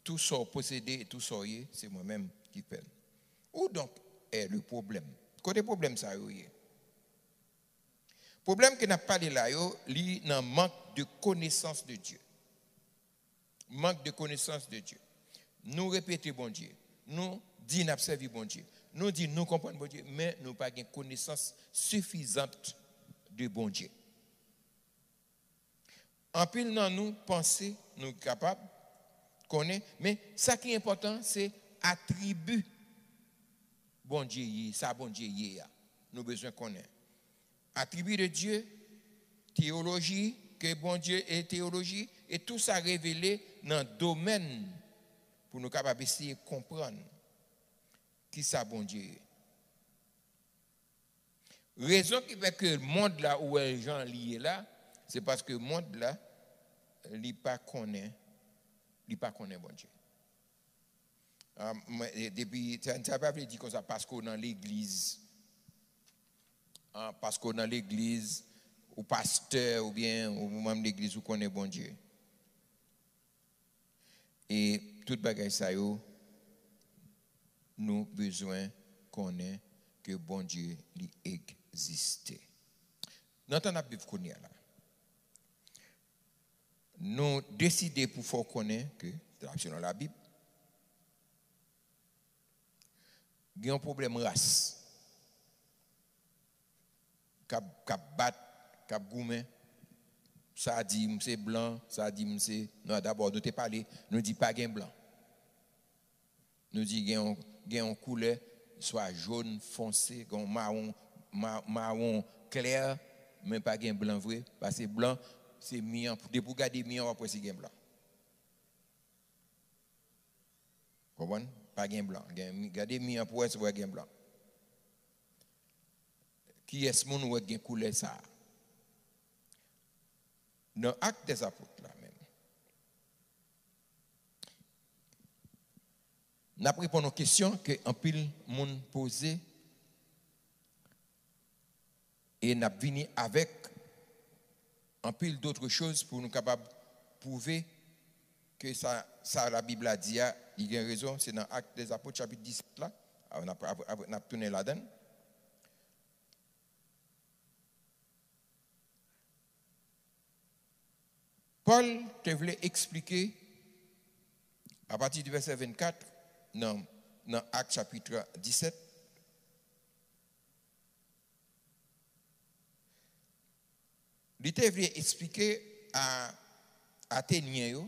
tout sa w posede e tout sa w ye, se mwen menm ki fè l. Où donc est le problème? Kote pwoblèm sa yo ye? Pwoblèm ke n ap pale la yo, li nan manque de connaissance de Dieu. Manque de connaissance de Dieu. Nou repete Bondye. Nou di n ap sèvi Bondye. Nou di nou konprann Bondye, men nou pa gen konesans sifizant de Bondye. Anpil nan nou panse nou kapab konnen, men sa ki enpòtan, se atribi Bondye ye, sa Bondye ye a. Nou bezwen konnen. Attribut de Dieu, théologie, que Bondye e teyoloji, e tou sa revele nan domèn pou nou kapab eseye konprann kisa Bondye ye. Rezon ki fè ke mond la ou wè jan li ye la, se paske mond la, li pa konnen, li pa konnen Bondye. Ah, mwen, e, depi, sa, sa pa vle di konsa paske w nan legliz. Ah, paske w nan legliz, ou pastè oubyen ou manm legliz, ou konnen Bondye. E tout bagay sa yo, nou bezwen konnen ke Bondye, li egziste. Nan tan n ap viv kounye a la, nou deside pou fè w konnen ke, selon Labib, gen yon pwoblèm ras k ap, k ap bat, k ap goumen. Sa di m se blan, sa di m se nwa. Dabò, nou te pale, nou di pa gen blan. Nou di gen yon, gen yon koulè, swa jòn fonse, gen yon mawon, ma-, mawon klè, men pa gen blan vre, paske blan, se mi an, depi w gade mi an, w ap wè si gen blan. Konprann? Pa gen blan. Gen, gade mi an pou wè si w wè gen blan. Kiyès moun ou wè gen koulè sa a? Nan Actes des Apôtres la menm, N ap reponn yon kesyon ke anpil moun poze e n ap vini avèk anpil dòt choz pou nou kapab pwouve ke sa, sa Labib la di a, li gen rezon. Se nan Actes des Apôtres, chapit disèt la, n ap, n ap tounen ladan l. Pòl te vle eksplike, apati de vèsè vennkat, nan, nan Ak chapit disèt, li te vle eksplike a Atenyen yo,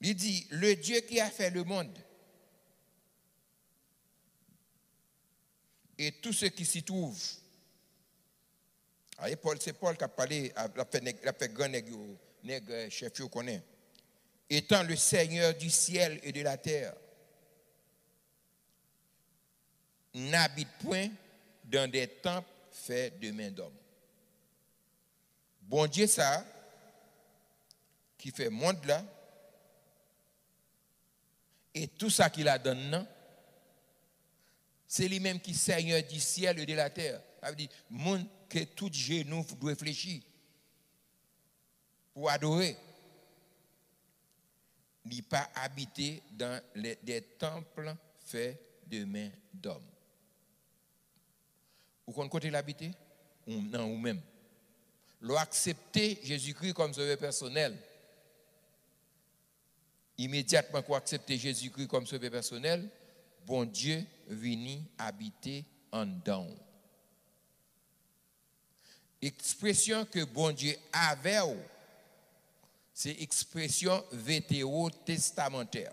li di, le Dieu qui a fait le monde et tout ce qui s'y trouve. Aye, Pòl, se Pòl k ap pale, l ap fè nèg, l ap fè gran nèg yo, nèg, eh, chèf yo konnen. Étant le Seigneur du ciel et de la terre, n'habite point dans des temples faits de mains d'hommes. Bondye sa a, ki fè mond la, e tou sa ki ladan l nan, se li menm ki Seigneur du ciel et de la terre. Sa vle di, moun ke tout jenou dwe flechi pou adore. Li pa abite dans les, des temples faits de mains d'hommes. Ou konn kote l abite? Ou, nan ou menm. Lè w aksepte Jezikri kòm sovè pèsonèl, imedyatman ke w aksepte Jezikri kòm sovè pèsonèl, Bondye vini abite anndan w. Ekspresyon ke Bondye avè w, se ekspresyon veterotestamantè.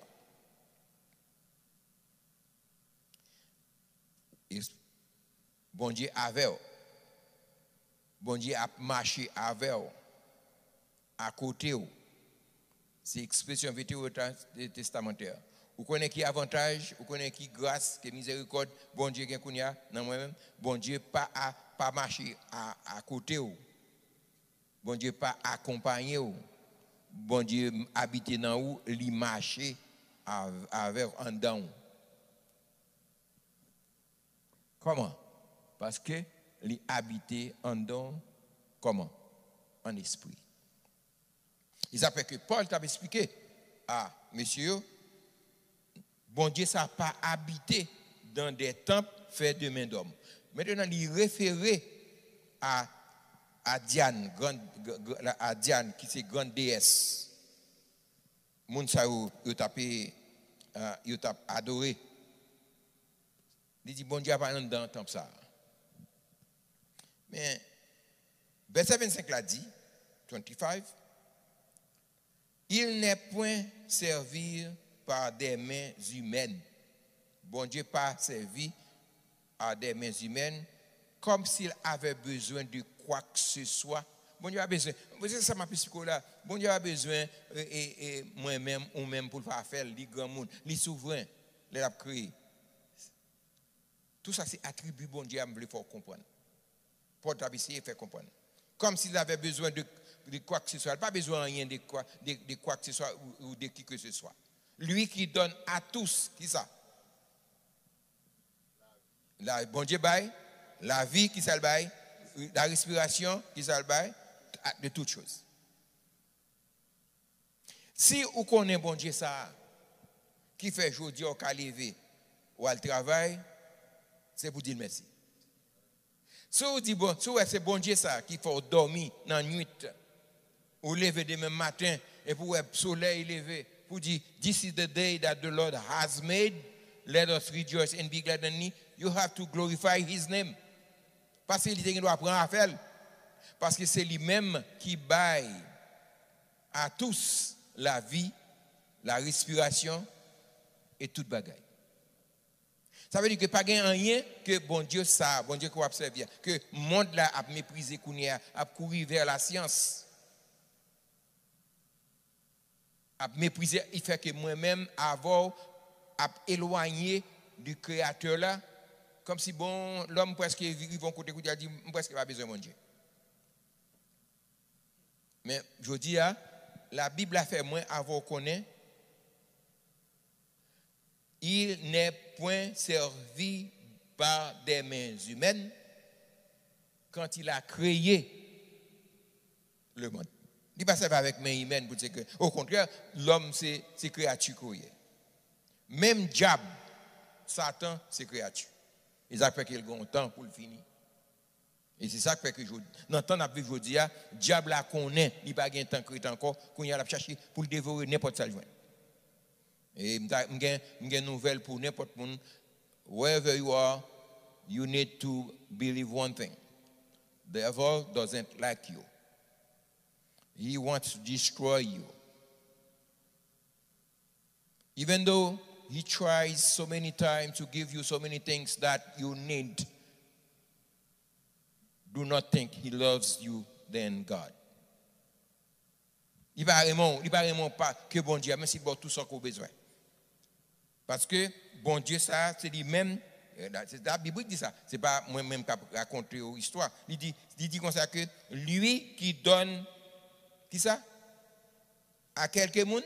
Eks-, Bondye avè w. Bondye ap mache avè w, akote w. Se ekspresyon veterotestamantè. Ou konnen ki avantaj, ou konnen ki gras, ki mizerikòd Bondye gen kounye a nan mwen menm? Bondye pa a, pa mache a, akote w. Bondye pa akonpaye w. Bondye abite nan ou, li mache av-, avè w, anndan w. Kòman? Paske li abite anndan w. Kòman? An espri. E sa fè ke Pòl t ap eksplike a mesye yo, Bondye sa pa abite dans des temples faits de mains d'hommes. Mentnan, li refere a, a Dyan, gran, gr-, gr-, a Dyan, ki se grann deyès. Moun sa yo, yo t ap, eh, yo t ap adore. Li di, Bondye a pa anndan tanp sa a. Men, vèsè vennsenk la di, twenty-five, il n'est point servi par des mains humaines. Bondye pa sèvi à des mains humaines comme s'il avait besoin de quoi que ce soit. Bondye pa bezwen, se sa m ap eksplike w la. Bondye pa bezwen, e, e, e, mwen menm, ou menm pou l pa fè l. Li granmoun, li souvren lè l ap kreye. Tout sa se atribi Bondye a, m vle fè w konprann. Pòl t ap eseye fè konprann. Comme s'il avait besoin de, de quoi que ce soit. Li pa bezwen anyen de quoi, de, de quoi que ce soit ou, ou de qui que ce soit. Lui qui donne à tous, ki sa? La, Bondye bay, lavi, ki sa l bay? La respiration, ki sa l bay? De toutes choses. Si ou konnen Bondye sa a, ki fè jodi a ou ka leve, ou al travay, se pou di l mèsi. Si ou di, bon, si ou wè se Bondye sa a ki fè w dòmi nan nwit, ou leve demen maten, epi ou wè solèy leve, pou di, "This is the day that the Lord has made, let us rejoice and be glad in it," you have to glorify his name. Paske li te gen dwa pran afè l. Paske se li menm ki bay à tous la vie, la respiration et tout bagay. Sa vle di ke pa gen anyen ke Bondye sa, Bondye ke w ap sèvi a, ke mond la ap meprize kounye a, ap kouri vè lasyans, ap meprize, li fè ke mwen menm avè w ap elwanye di Kreyatè la, kòmsi, bon, lòm prèske rive yon kote kote a di, "M prèske pa bezwen Bondye." Men, jodi a, Labib la fè mwen avè w konnen, Il n'est point servi par des mains humaines quand il a créé le monde. Li pa sèvi avèk men imèn pou l se kreye. Okontrè, lòm se, se kreyati ke w ye. Menm dyab, Satan, se kreyati. E sa k fè ke l gen yon tan pou l fini. E se sa k fè ke jodi, nan tan n ap viv jodi a, dyab la konnen li pa gen tan k ret ankò, kounye a l ap chache pou l devore nenpòt sa l jwenn. E m ta, m gen, m gen nouvèl pou nenpòt moun. Wherever you are, you need to believe one thing. Devil doesn't like you. He wants to destroy you. Even though he tries so many times to give you so many things that you need, do not think he loves you than God. Li pa renmen w, li pa renmen w pa ke Bondye a, menm si l ba w tou sa ke w bezwen. Paske Bondye sa, se li menm, eh, la, se la Bib ki di sa, se pa mwen menm k ap rakonte w istwa. Li di, li di konsa ke, lui qui donne, kisa? A kèlke moun?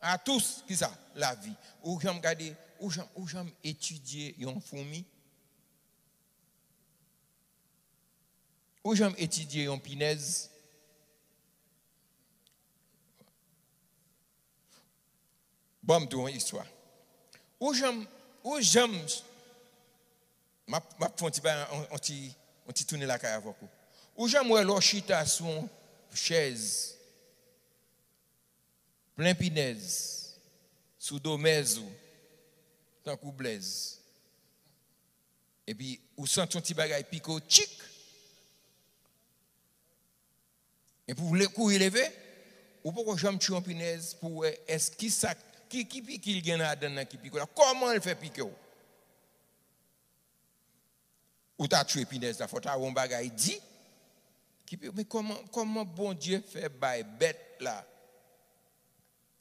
A tous, kisa? Lavi. Ou janm gade, ou janm, ou janm etidye yon foumi? Ou janm etidye yon pinèz? Ban m di w yon istwa. Ou janm, ou janm, m ap, m ap fè yon ti, yon, yon ti, yon ti tounen lakay avèk ou. Ou janm wè lè w chita sou yon chèz plen pinèz sou do mèz ou, tankou blèz. Epi ou santi yon ti bagay pike w, tchik! Epi w le-, kouri leve, ou poko janm tchwe yon pinèz pou w wè èske ki sa, ki, ki piki l gen ladan l nan ki pike w la. Kòman l fè pike w? Ou ta tchwe pinèz la, fò ta wè yon bagay di. Ki pi, men kòman, kòman Bondye fè bay bèt la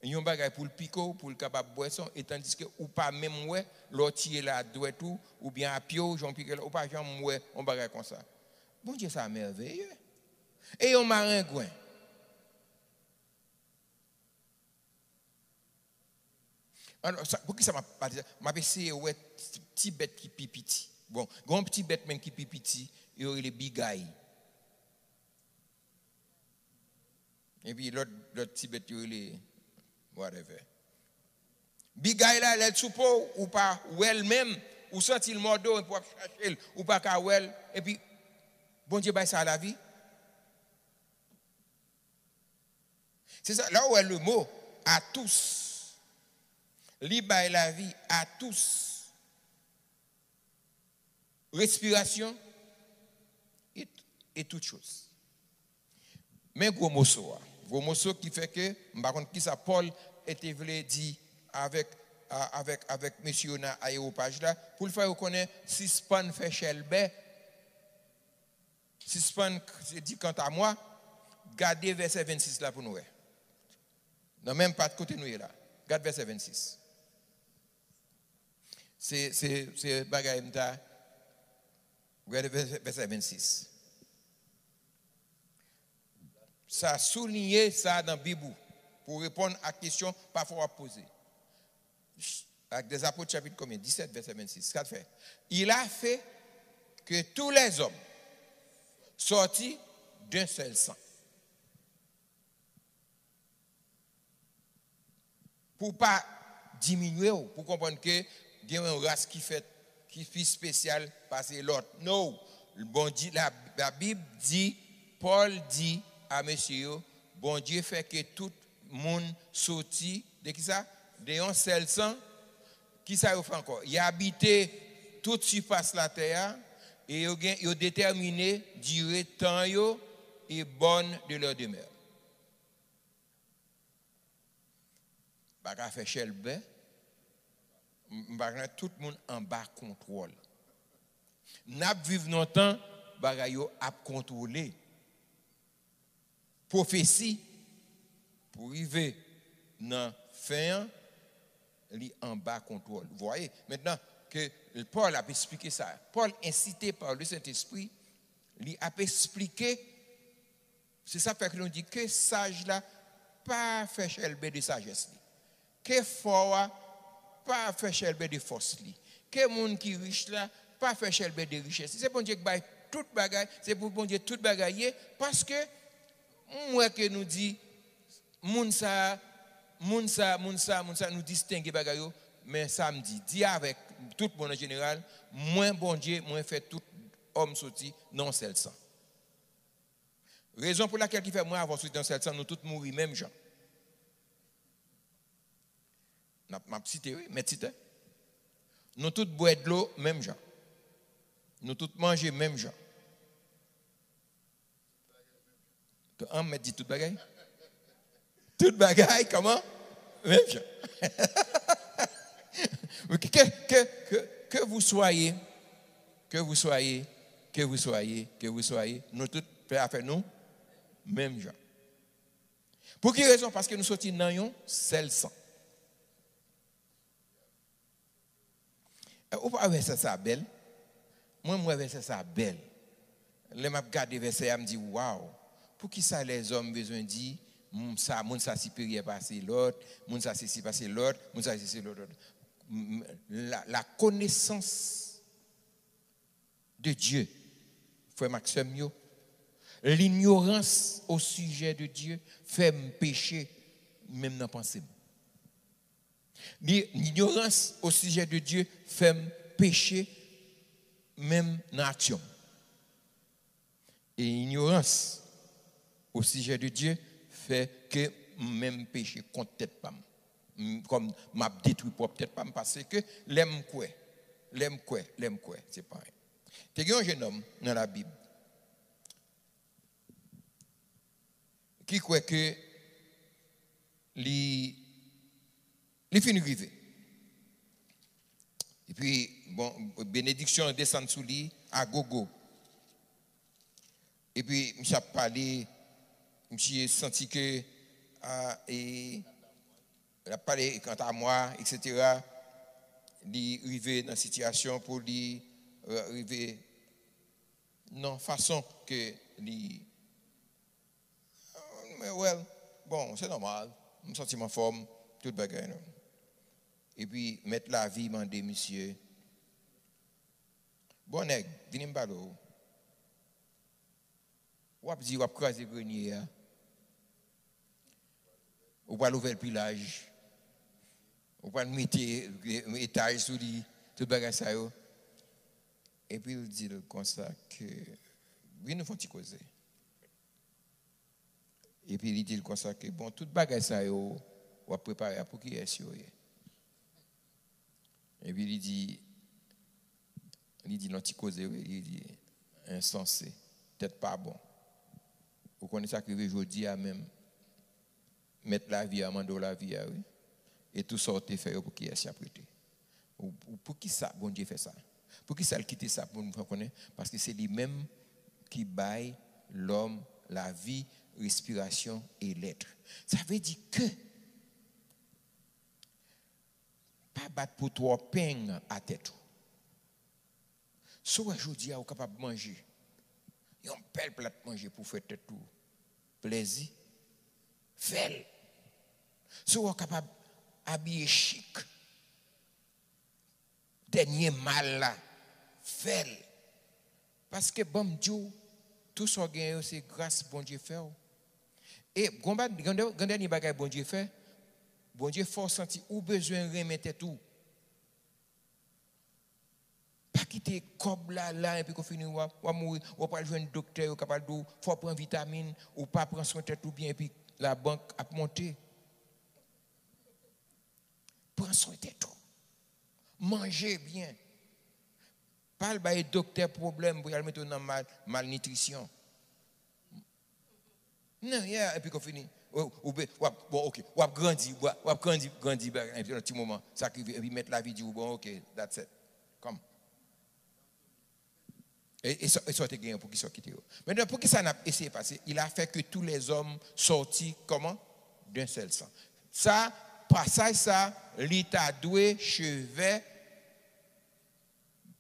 yon bagay pou l pike w, pou l kapab bwè san w, e tandiske ou pa menm wè, lè w tire la a dwèt ou, oubyen a pye w, jan w pike la, ou pa janm wè yon bagay konsa. Bondye sa mèveye. E yon marengwen. Alò, sa, poukisa m ap pale sa? M ap eseye wè ti, ti bèt ki pi piti. Bon, gen yon ti bèt menm ki pi piti, yo rele bigay. Epi lòt, lòt ti bèt yo rele whatever. Bigay la, lè l sou po w, ou pa wè l menm, ou santi l mòde w, epi w ap chache l, ou pa ka wè l, epi Bondye bay sa lavi. Se sa, la ou wè le mo à tous. Li bay lavi à tous. Respirasyon e, e tout choz. Men gwo moso a. Gwo moso ki fè ke, m pa konn kisa Pòl te vle di avèk, a, avèk, avèk mesye yo nan ayewopaj la, pou l fè yo konnen sispann fè chèlbè, sispann k-, di quant à moi, gade vèsè vennsis la pou nou wè. Nan menm pat kote nou ye la. Gad vèsè vennsis. Se, se, se bagay m ta, gade vèsè, vèsè vennsis. Sa souliye sa nan Bib ou pou reponn a kesyon pafwa w ap poze. Actes des Apôtres, chapitre combien? Dix-sept, verset vingt-six. Sa l fè? Il a fait que tous les hommes sortent d'un seul sang. Pou w pa diminye w, pou w konprann ke gen yon ras ki fèt, ki pi espesyal pase lòt. No. Bondye, la, Labib di, Pòl di a mesye yo, Bondye fè ke tout moun soti de kisa? De yon sèl san. Kisa yo fè ankò? Y abite tout sipas latè a, e yo gen, yo detèmine dire tan yo e bòn de leur demeure. Pa ka fè chèlbè. M, m pa ka, tout moun anba kontwòl. N ap viv nan yon tan bagay yo ap kontwole. Pwofesi pou rive nan fen an, li anba kontwòl. Vous voyez, maintenant ke Pòl ap esplike sa, Pòl ensite par le Saint-Esprit, li ap esplike. Se sa k fè ke nou di ke saj la pa fè chèlbè de sajès li. Ke fò a pa fè chèlbè de fòs li. Ke moun ki rich la pa fè chèlbè de richès li. Se Bondye k bay tout bagay, se pou Bondye tout bagay ye, paske m wè ke nou di, moun sa, moun sa, moun sa, moun sa, nou distenge bagay yo, men sa m di, di avèk tout moun an jeneral, mwen Bondye, mwen fè tout òm soti nan yon sèl san. Rezon pou lakèl ki fè mwen avè w soti nan yon sèl san, nou tout mouri menm jan. N ap, m ap site, wi, mèt site. Nou tout bwè dlo menm jan. Nou tout manje menm jan. An, mèt di tout bagay. Tout bagay, kòman? Menm jan. Que, que, que, que vous soyez, que vous soyez, que vous soyez, que vous soyez, nou tout fè afè nou menm jan. Pou ki rezon? Paske nou soti nan yon sèl san. Ou pa wè vèsè sa bèl? Mwen, m wè vèsè sa bèl. Lè m ap gade vèsè a, m di, waw, poukisa lèzòm bezwen di, moun sa, moun sa siperyè pase lòt, moun sa sesi pase lòt, moun sa sesi lòt, lòt? M, m, la, la connaissance de Dieu, frè m ak sè m yo, linyorans o sijè de Dye fè m peche menm nan panse m. Li, linyorans o sijè de Dye fè m peche menm nan aksyon m. E inyorans o sijè de Dye fè ke m menm peche kont tèt pa m. M, kòm m ap detwi pwòp tèt pa m, paske lè m kwè, lè m kwè, lè m kwè, se pa anyen. Te gen yon jennonm nan Labib ki kwè ke li, li fin rive. Epi, bon, benediksyon an desann sou li a gogo. Epi, misye ap pale, misye santi ke, a, e, l ap pale kanta mwa, etsetera. Li rive nan sitiyasyon pou li, e, rive nan fason ke li, men, well, bon, se nòmal, m santi m anfòm, tout bagay, non. Epi, mèt lavi mande misye, bon, nèg, vini m pale w. W ap di w ap kraze grenye a. Ou pral ouvè l pi laj. Ou pral mete, e, etaj sou li, tout bagay sa yo. Epi l di l konsa ke, vin nou fè yon ti koze. Epi li di l konsa ke, bon, tout bagay sa yo w ap prepare a, pou kiyès yo ye? Epi li di, li di l yon ti koze, wi, li di, ensanse, tèt pa bon. Ou konnen sa k rive jodi a menm? Mèt lavi a mande w lavi a, wi. E tou sa w te fè yo, pou kiyès y ap rete? Ou, ou, poukisa Bondye fè sa? Poukisa l kite sa pou nou fè konnen? Paske se li menm ki bay lòm lavi, respirasyon e lèt. Sa vle di ke pa bat pou twò peng a tèt ou. Si w wè jodi a ou kapab manje yon bèl plat manje pou fè tèt ou plèzi, fè l. Si w wè w kapab abiye chik, dènye mal la, fè l. Paske ban m di w, tou sa w genyen yo se gras Bondye fè w. E gon ba-, gon dè-, gon dènye bagay Bondye fè, Bondye fè w santi ou bezwen renmen tèt ou. Pa kite kòb la la, epi kou fini w a, w a mouri, w a pral jwenn doktè, yo kapab di w, fò w pran vitamin, ou pa pran swen tèt ou byen, epi labank ap monte. Pran swen tèt ou. Manje byen. Pa al bay doktè pwoblèm pou y al mete w nan mal, malnitrisyon. Non, yeah, epi kou fini, ou, ou be-, w ap, bon, ok, w ap grandi, w ap, w ap grandi, grandi, bagay, epi nan ti moman, sa k rive, epi mèt lavi di w, bon, ok, that's it. Come. E, e sa, e sa w te genyen, poukisa w kite yo? Mentnan, poukisa n ap eseye pase? Il a fait que tous les hommes sortis, comment? D'un seul sang. Sa, pasaj sa, li ta dwe cheve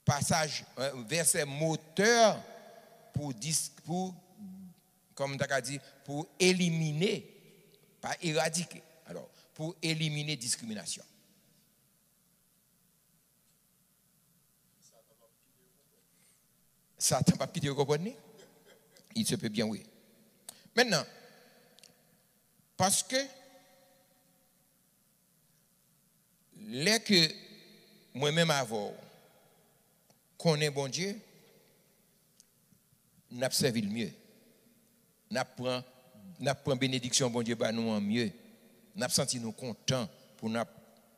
pasaj, euh, vèsè motè pou dis-, pou, kòman m ta ka di, pou elimine, pa eradike, alò, pou elimine diskriminasyon. Satan p ap kite yo konprann li. Il se peut bien, wi. Mentnan, paske lè ke mwen menm avè w konnen Bondye, n ap sèvi l mye. N ap pran, n ap pran benediksyon Bondye ba nou an mye. N ap santi nou kontan pou n ap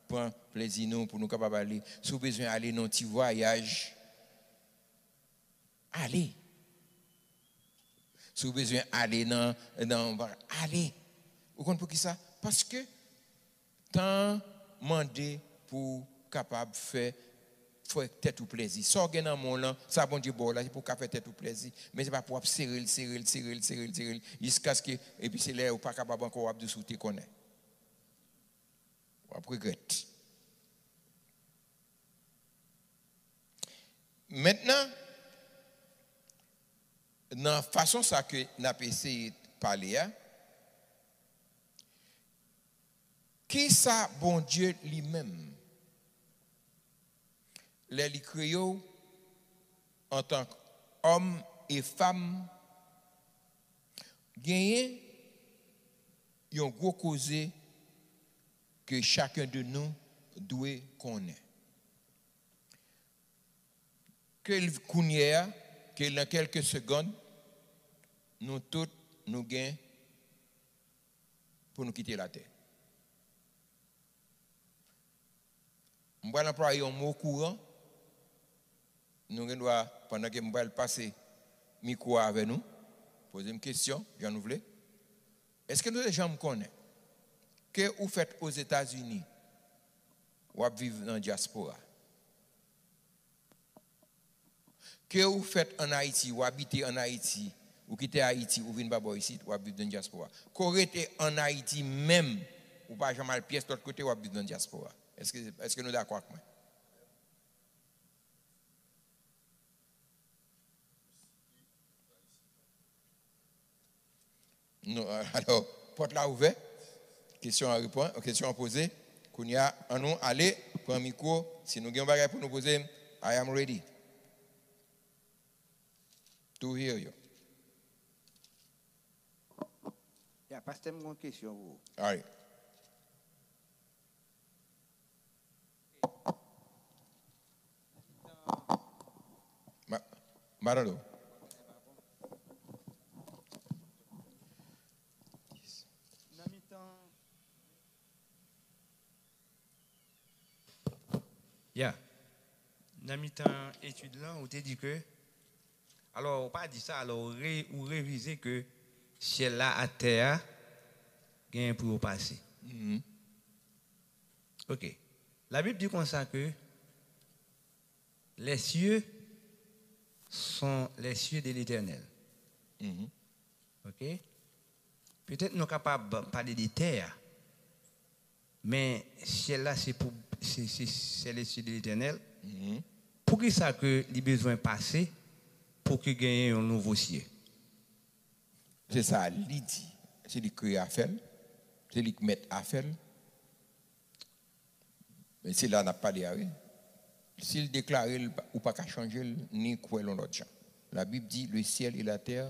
pran plezi nou, pou nou kapab ale. Si w bezwen ale nan yon ti vwayaj, ale. Si w bezwen ale nan, nan, ale. Ou konn poukisa? Paske tan an mande pou w kapab fè, fè tèt ou plezi. Sa w gen nan men w lan, sa Bondye ba w la, se pou w ka fè tèt ou plezi. Men se pa pou w ap sere l, sere l, sere l, sere l, sere l, jiskaske, epi se lè ou pa kapab ankò, w ap di w si w te konnen. W ap regrèt. Mentnan, nan fason sa ke n ap eseye pale a, kisa Bondye li menm, lè li kreye w antank òm e fanm, genyen yon gwo koze ke chacun de nous dwe konnen. Ke l-, kounye a, ke nan kèlke segonn, nou tout, nou gen pou nou kite latè. M pral anplwaye yon mo kouran. Nou gen dwa, pandan ke m pral pase mikwo a avè nou, poze m kesyon, jan nou vle. Èske nou te janm konnen ke ou fèt Ozetazini, w ap viv nan dyaspora? Ke ou fèt ann Ayiti, ou abite ann Ayiti, ou kite Ayiti, ou vin pa bò isit, w ap viv nan dyaspora. Ke w rete ann Ayiti menm, ou pa janm al pyès lòt kote, w ap viv nan dyaspora. Èske, èske nou dakò ak mwen? Non, alò, pòt la ouvè. Kesyon an reponn, kesyon an poze. Kounye a, annou ale, pran mikwo. Si nou gen yon bagay pou nou poze, I am ready to hear you. Ya, pastè, m gen yon kesyon pou ou. All right. Ma-, m pa tande w. Nan mitan, ya, nan mitan etid lan, ou te di ke, alò, ou pa di sa, alò, ou re-, ou revize ke syèl la ak tè a genyen pou yo pase. Mhm. Ok. Labib di konsa ke les cieux sont les cieux de l'Éternel. Mhm. Ok? Petèt nou kapab pale de tè a, men syèl la se pou, se, se, c'est les cieux de l'Éternel. Mhm. Poukisa ke li bezwen pase pou ke genyen yon nouvo sye? Se sa li di. Se li k kreye afè l. Se li k mèt afè l. Men se la n ap pale a, wi. Si l deklare l, ou pa ka chanje l, ni kwè l yon lòt jan. Labib di, le ciel et la terre,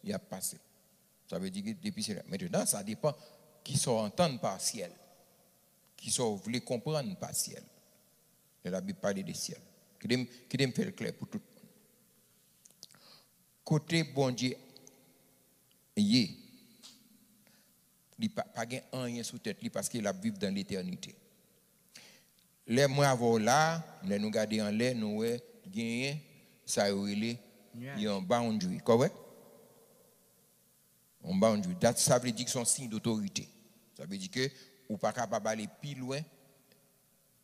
y ap pase. Sa vle di ke depi se la. Mentnan, sa depann kisa w antann pa syèl. Kisa w vle konprann pa syèl. Lè Labib pale de syèl. Kite m, kite m fè l klè pou tout moun. Kote Bondye ye, li pa, pa gen anyen sou tèt li paske l ap viv dan letènite. Lè mwen avè w la, lè nou gade anlè, nou wè genyen sa yo rele yon boundary. Kòrèk? Yon boundary. Dat, sa vle di ke se yon siy dotorite. Sa vle di ke ou pa kapab ale pi lwen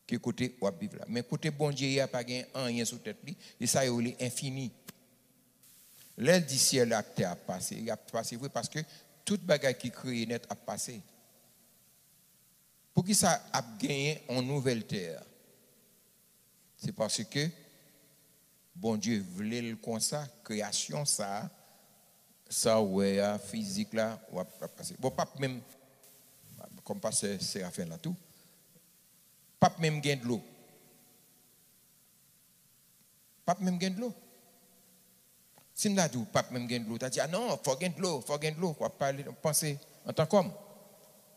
ke kote w ap viv la. Men kote Bondye ye a pa gen anyen sou tèt li, e sa yo rele enfini. Lè l di syèl ak tè ap pase, y ap pase vre paske tout bagay ki kreye nèt ap pase. Poukisa ap genyen yon nouvèl tè? Se paske Bondye vle l konsa, kreyasyon sa a, sa w wè a, fizik la, w ap, w ap pase. Bon, p ap menm, kòm pastè Serafen la tou, p ap menm gen dlo. P ap menm gen dlo. Si m ta di w p ap menm gen dlo, w ta di, "A non, fò gen dlo, fò gen dlo." W ap pale, w ap panse antan kòm.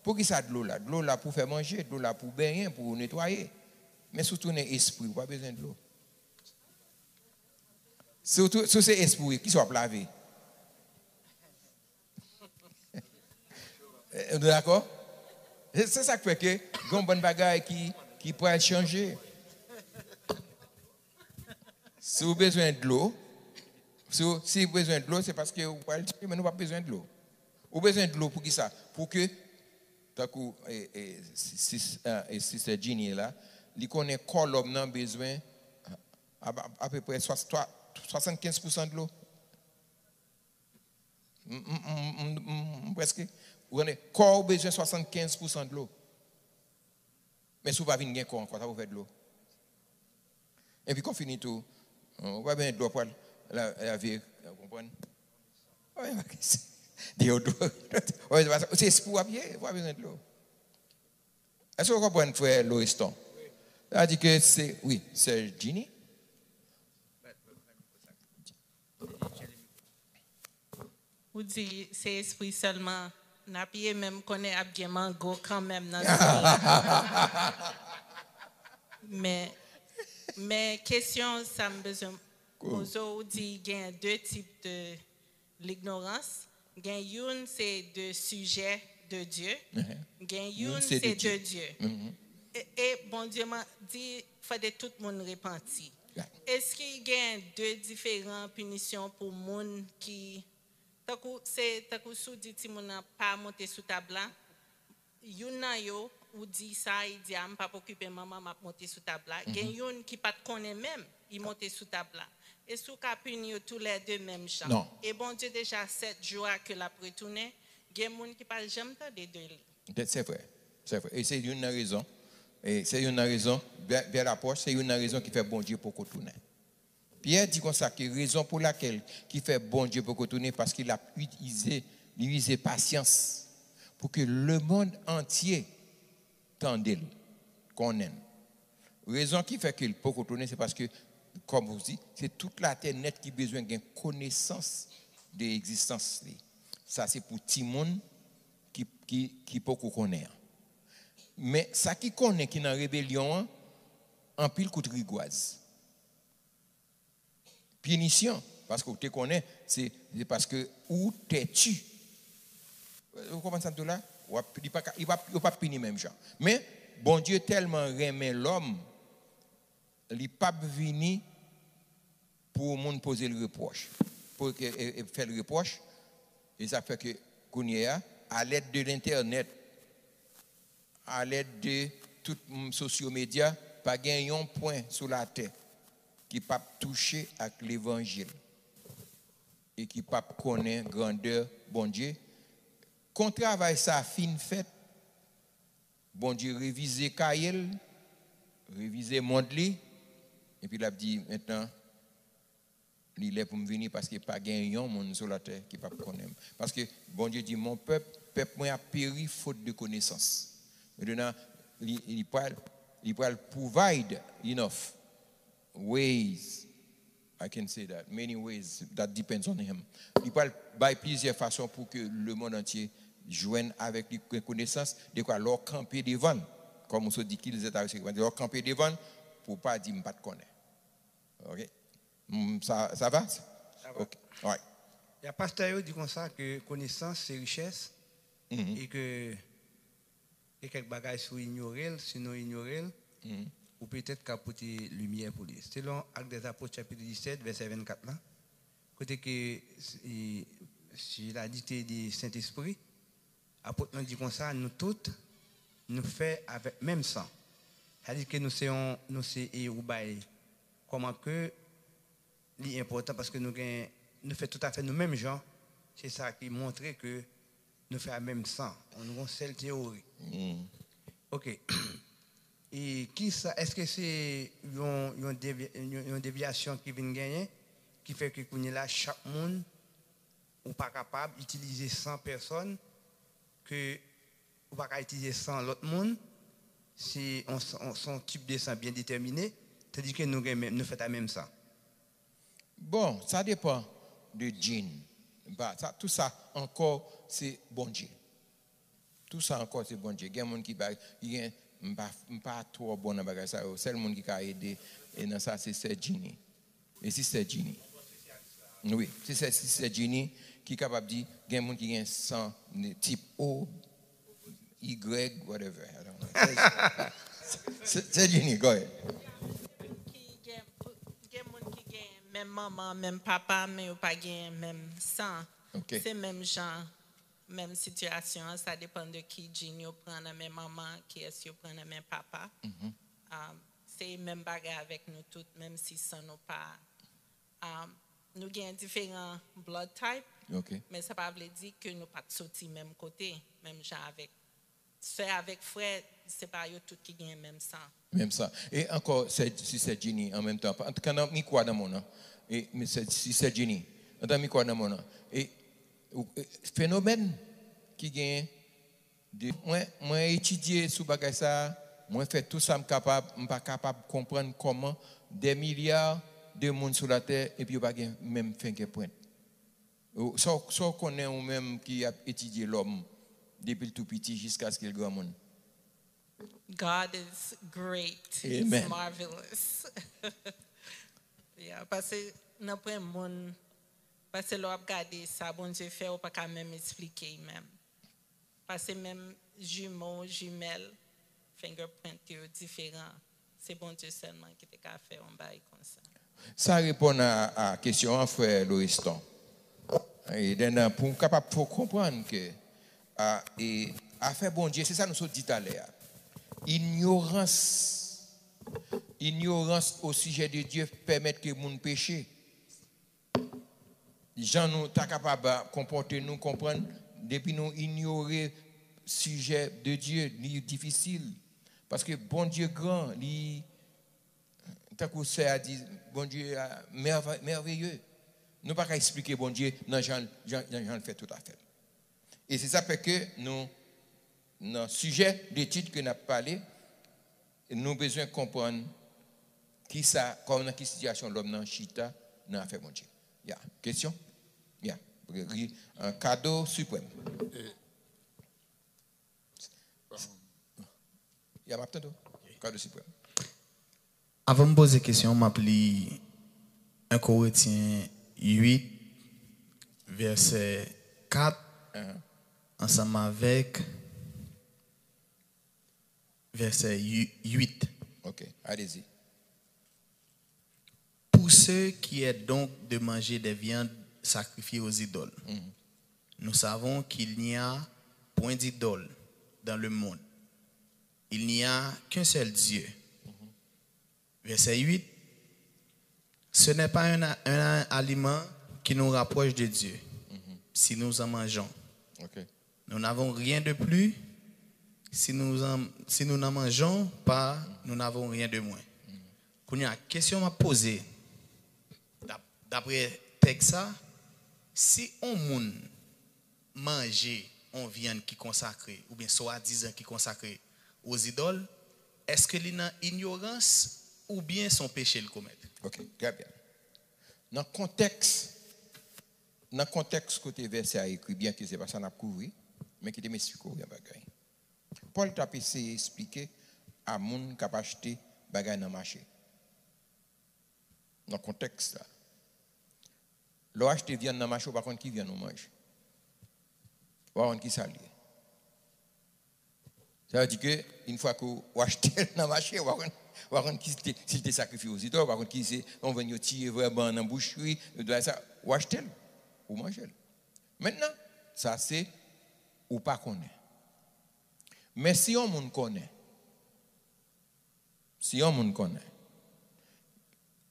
Poukisa dlo la? Dlo la pou fè manje, dlo la pou benyen, pou netwaye. Men si w tounen espri, ou pa bezwen dlo. Si w tou- si w se espri, kisa w ap lave? Eh, nou dakò? Se se sa k fè ke gen yon bann bagay ki, ki pral chanje. Si w bezwen dlo, si w, si w bezwen dlo, se paske ou pral tire, men nou p ap bezwen dlo. Ou bezwen dlo pou ki sa? Pou ke, tankou e, e, sis, e, Sister Jeannie la, li konnen kò lòm nan bezwen a, a, apeprè swa- twa- swasannkenz pousan dlo. M, m, m, m, m, m prèske. Ou konnen, kò w bezwen swasannkenz pousan dlo. Men si w pa vin gen kò ankò, sa pou fè dlo. Epi kon fini tou, ou pa bezwen dlo pou al la- lave, ou konprann? Wi, pa kesyon. Deyò dlo. Wi, se pa sa. Se espri w ap ye, ou pa bezwen dlo. Èske w konprann, frè Loriston? Sa di ke se, wi, sè Jeannie. Ou di se espri sèlman n ap ye, men m konnen ap gen mango kanmenm nan zòn la. Men, men kesyon sa m bezwen poze w, ou di gen de tip de lignorans. Gen youn se de sijè de Dye, gen youn se de Dye. E, e Bondye man- di fòde tout moun repanti. Èske gen de diferan pinisyon pou moun ki, tankou se, tankou si w di timoun nan pa monte sou tab la, youn nan yo, ou di sa, li di, "A, m p ap okipe manman, m ap monte sou tab la." Gen youn ki pa t konnen menm, li monte sou tab la. Èske w ka pini yo toulède menm jan? E Bondye deja sèt jou a ke l ap retounen, gen moun ki pa t janm tande de li. Se vre, se vre. E se youn nan rezon, e se youn nan rezon, vè, vè lapwòch, se youn nan rezon ki fè Bondye poko tounen. Pyè di konsa ke rezon pou lakèl ki fè Bondye poko tounen, paske l ap itilize, li itilize pasyans pou ke lemonn antye tande l, konnen l. Rezon ki fè ke l poko tounen, se paske, kòm ou di, se tout latè nèt ki bezwen gen konesans de egzistans li. Sa se pou timoun ki, ki, ki poko konnen an. Men sa ki konnen ki nan rebelyon an, anpil kout rigwaz. Pinisyon, paske w te konnen, se, se paske ou tèti. Ou konprann sa m di w la? W ap, li pa ka, li p ap, yo p ap pini menm jan. Men, Bondye tèlman renmen lòm, li p ap vini pou moun poze l repwòch, pou ke, e, e fè l repwòch, e sa fè ke kounye a, alèd de lentènèt, alèd de tout m- sosyo medya, pa gen yon pwen sou latè ki p ap touche ak levanjil e ki p ap konnen grandè Bondye. Kon travay sa fin fèt, Bondye revize kaye l, revize mond li, epi l ap di, mentnan, li lè pou m vini paske pa gen yon moun sou latè ki p ap konnen m. Paske Bondye di, mon pèp, pèp mwen ap peri fot de konesans. Mentnan, li, li pral, li pral provide enough ways, I can say that, many ways, that depends on him. Li pral bay plizyè fason pou ke lemonn antye jwenn avèk li konesans, dekwa lè w kanpe devan l, kòm ou sot di ki lè w kanpe devan l, pou w pa di m pa t konnen. Ok? Mm, ça, ça va? Ça va. Ok. Ouais. Ya pastè yo di konsa ke konesans se richès e ke gen kèk bagay si w inyore l, si nou inyore l, ou petèt ka pote limyè pou li. Selon Actes des Apôtres chapit disèt vèsè vennkat la, kote ke si, si la dite de Sentespri, apot lan di konsa, nou tout, nou fè avèk menm san. Sa di ke nou se yon, nou se e ou bay kòman ke li enpòtan paske nou gen, nou fè tout afè nou menm jan. Se sa ki montre ke nou fè a menm san. Nou gen yon sèl teyori. Ok. E kisa, èske se yon, yon, devi, yon, yon devyasyon ki vin genyen ki fè ke kounye la chak moun ou pa kapab itilize san pèsòn ke ou pa ka itilize san lòt moun, se yon, se yon tip de san byen detèmine, tandike nou gen menm, nou fèt a menm san. Bon, sa depann. de djinn. M pa, sa, tout sa ankò, se Bondye. Tout sa ankò, se Bondye. Gen moun ki pa, ki gen, m pa, m pa twò bon nan bagay sa yo. Sèl moun ki ka ede e nan sa, se sè Djini. E sistè Djini. Wi, se sè, sistè Djini ki kapab di, gen moun ki gen san, tip O, Y, whatever. I don't know. Se, se, se Djini, go ahead. Ki gen, gen moun ki gen menm manman, menm papa, men yo pa gen menm san. Ok. Se menm jan, menm sitiyasyon an, sa depann de ki djin yo pran nan men manman, kiyès yo pran nan men papa. Mhm. Um, se menm bagay avèk nou tout, menm si san nou pa, um, nou gen diferan blood type, ok, men sa pa vle di ke nou pa t soti menm kote, menm jan avèk sè avèk frè, se pa yo tout ki gen menm san. Menm san. E ankò, sè, si sè Jenny, an menm tan, an tou ka, nan mikwo a nan mond lan, e, men sè, si sè Jenny, an tan mikwo a nan mond lan, e, ou, e, fenomèn ki genyen de, mwen, mwen etidye sou bagay sa a, mwen fè tout sa m kapab, m pa kapab konprann kòman dè milya de moun sou latè, epi yo pa gen menm fingerprint. Ou, sa w, sa w konnen ou menm ki ap etidye lòm depi l tou piti jiskaske l granmoun? God is great. He's, amen, marvelous. Yeah, paske nan pwen moun, paske lè w ap gade sa Bondye fè, ou pa ka menm esplike menm. Paske menm jimo, jimèl, fingerprint yo diferan. Se Bondye sèlman ki te ka fè yon bagay konsa. Sa reponn a, a kesyon an, frè Loriston. E, dan, dan, pou w kapab fè w konprann ke, a, e, afè Bondye, se sa nou sot di talè a. Inyorans, inyorans o sijè de Dye pèmèt ke moun peche. Jan nou ta kapab konpòte nou, konprann, depi nou inyore sijè de Dye, li difisil. Paske Bondye gran, li, tankou sè a di, Bondye a mève-, mèveye. Nou pa ka esplike Bondye nan jan, jan, jan, jan l fè tout afè l. E se sa fè ke nou, nan sijè de etid ke n ap pale, nou bezwen konprann kisa, kòm nan ki sitiyasyon lòm nan chita nan afè Bondye. Ya, kesyon? Ya, ri, euh, kado siprèm. E, ya, m ap tande w. Kado siprèm. Avan m poze kesyon, m ap li en Korentyen uit, vèsè kat, ansanm avèk vèsè uit. Ok, allez-y. Pour ce qui est donc de manger des viandes sacrifiées aux idoles, nous savons qu'il n'y a point d'idole dans le monde. Il n'y a qu'un seul Dieu. Verset huit. Ce n'est pas un, un aliment qui nous rapproche de Dieu, si nous en mangeons. Ok. Nous n'avons rien de plus. Si nous en, si nous n'en mangeons pas, nous n'avons rien de moins. Kounye a, kesyon m ap poze, dap-, daprè tèks sa, si on moun manje on vyann ki konsakre, oubyen swadizan ki konsakre ozidòl, èske li nan inyorans oubyen se yon peche l komèt? Ok, trè byen. Nan kontèks, nan kontèks kote vèsè a ekri, byenke se pa sa n ap kouvri, men kite m esplike w yon bagay. Pòl t ap eseye esplike a moun k ap achte bagay nan mache. Nan kontèks la, lè w achte vyann nan mache, ou pa konn ki vyann ou manje. Ou pa konn ki sa l ye. Sa vle di ke, yon fwa ke w achte l nan mache, ou pa konn, ou pa konn ki te, si l te sakrifye ozidòl, ou pa konn ki se yon vyann yo tiye vrèman nan bouchri, yo bay sa, ou achte l, ou manje l. Mentnan, sa se ou pa konnen. Men si yon moun konnen, si yon moun konnen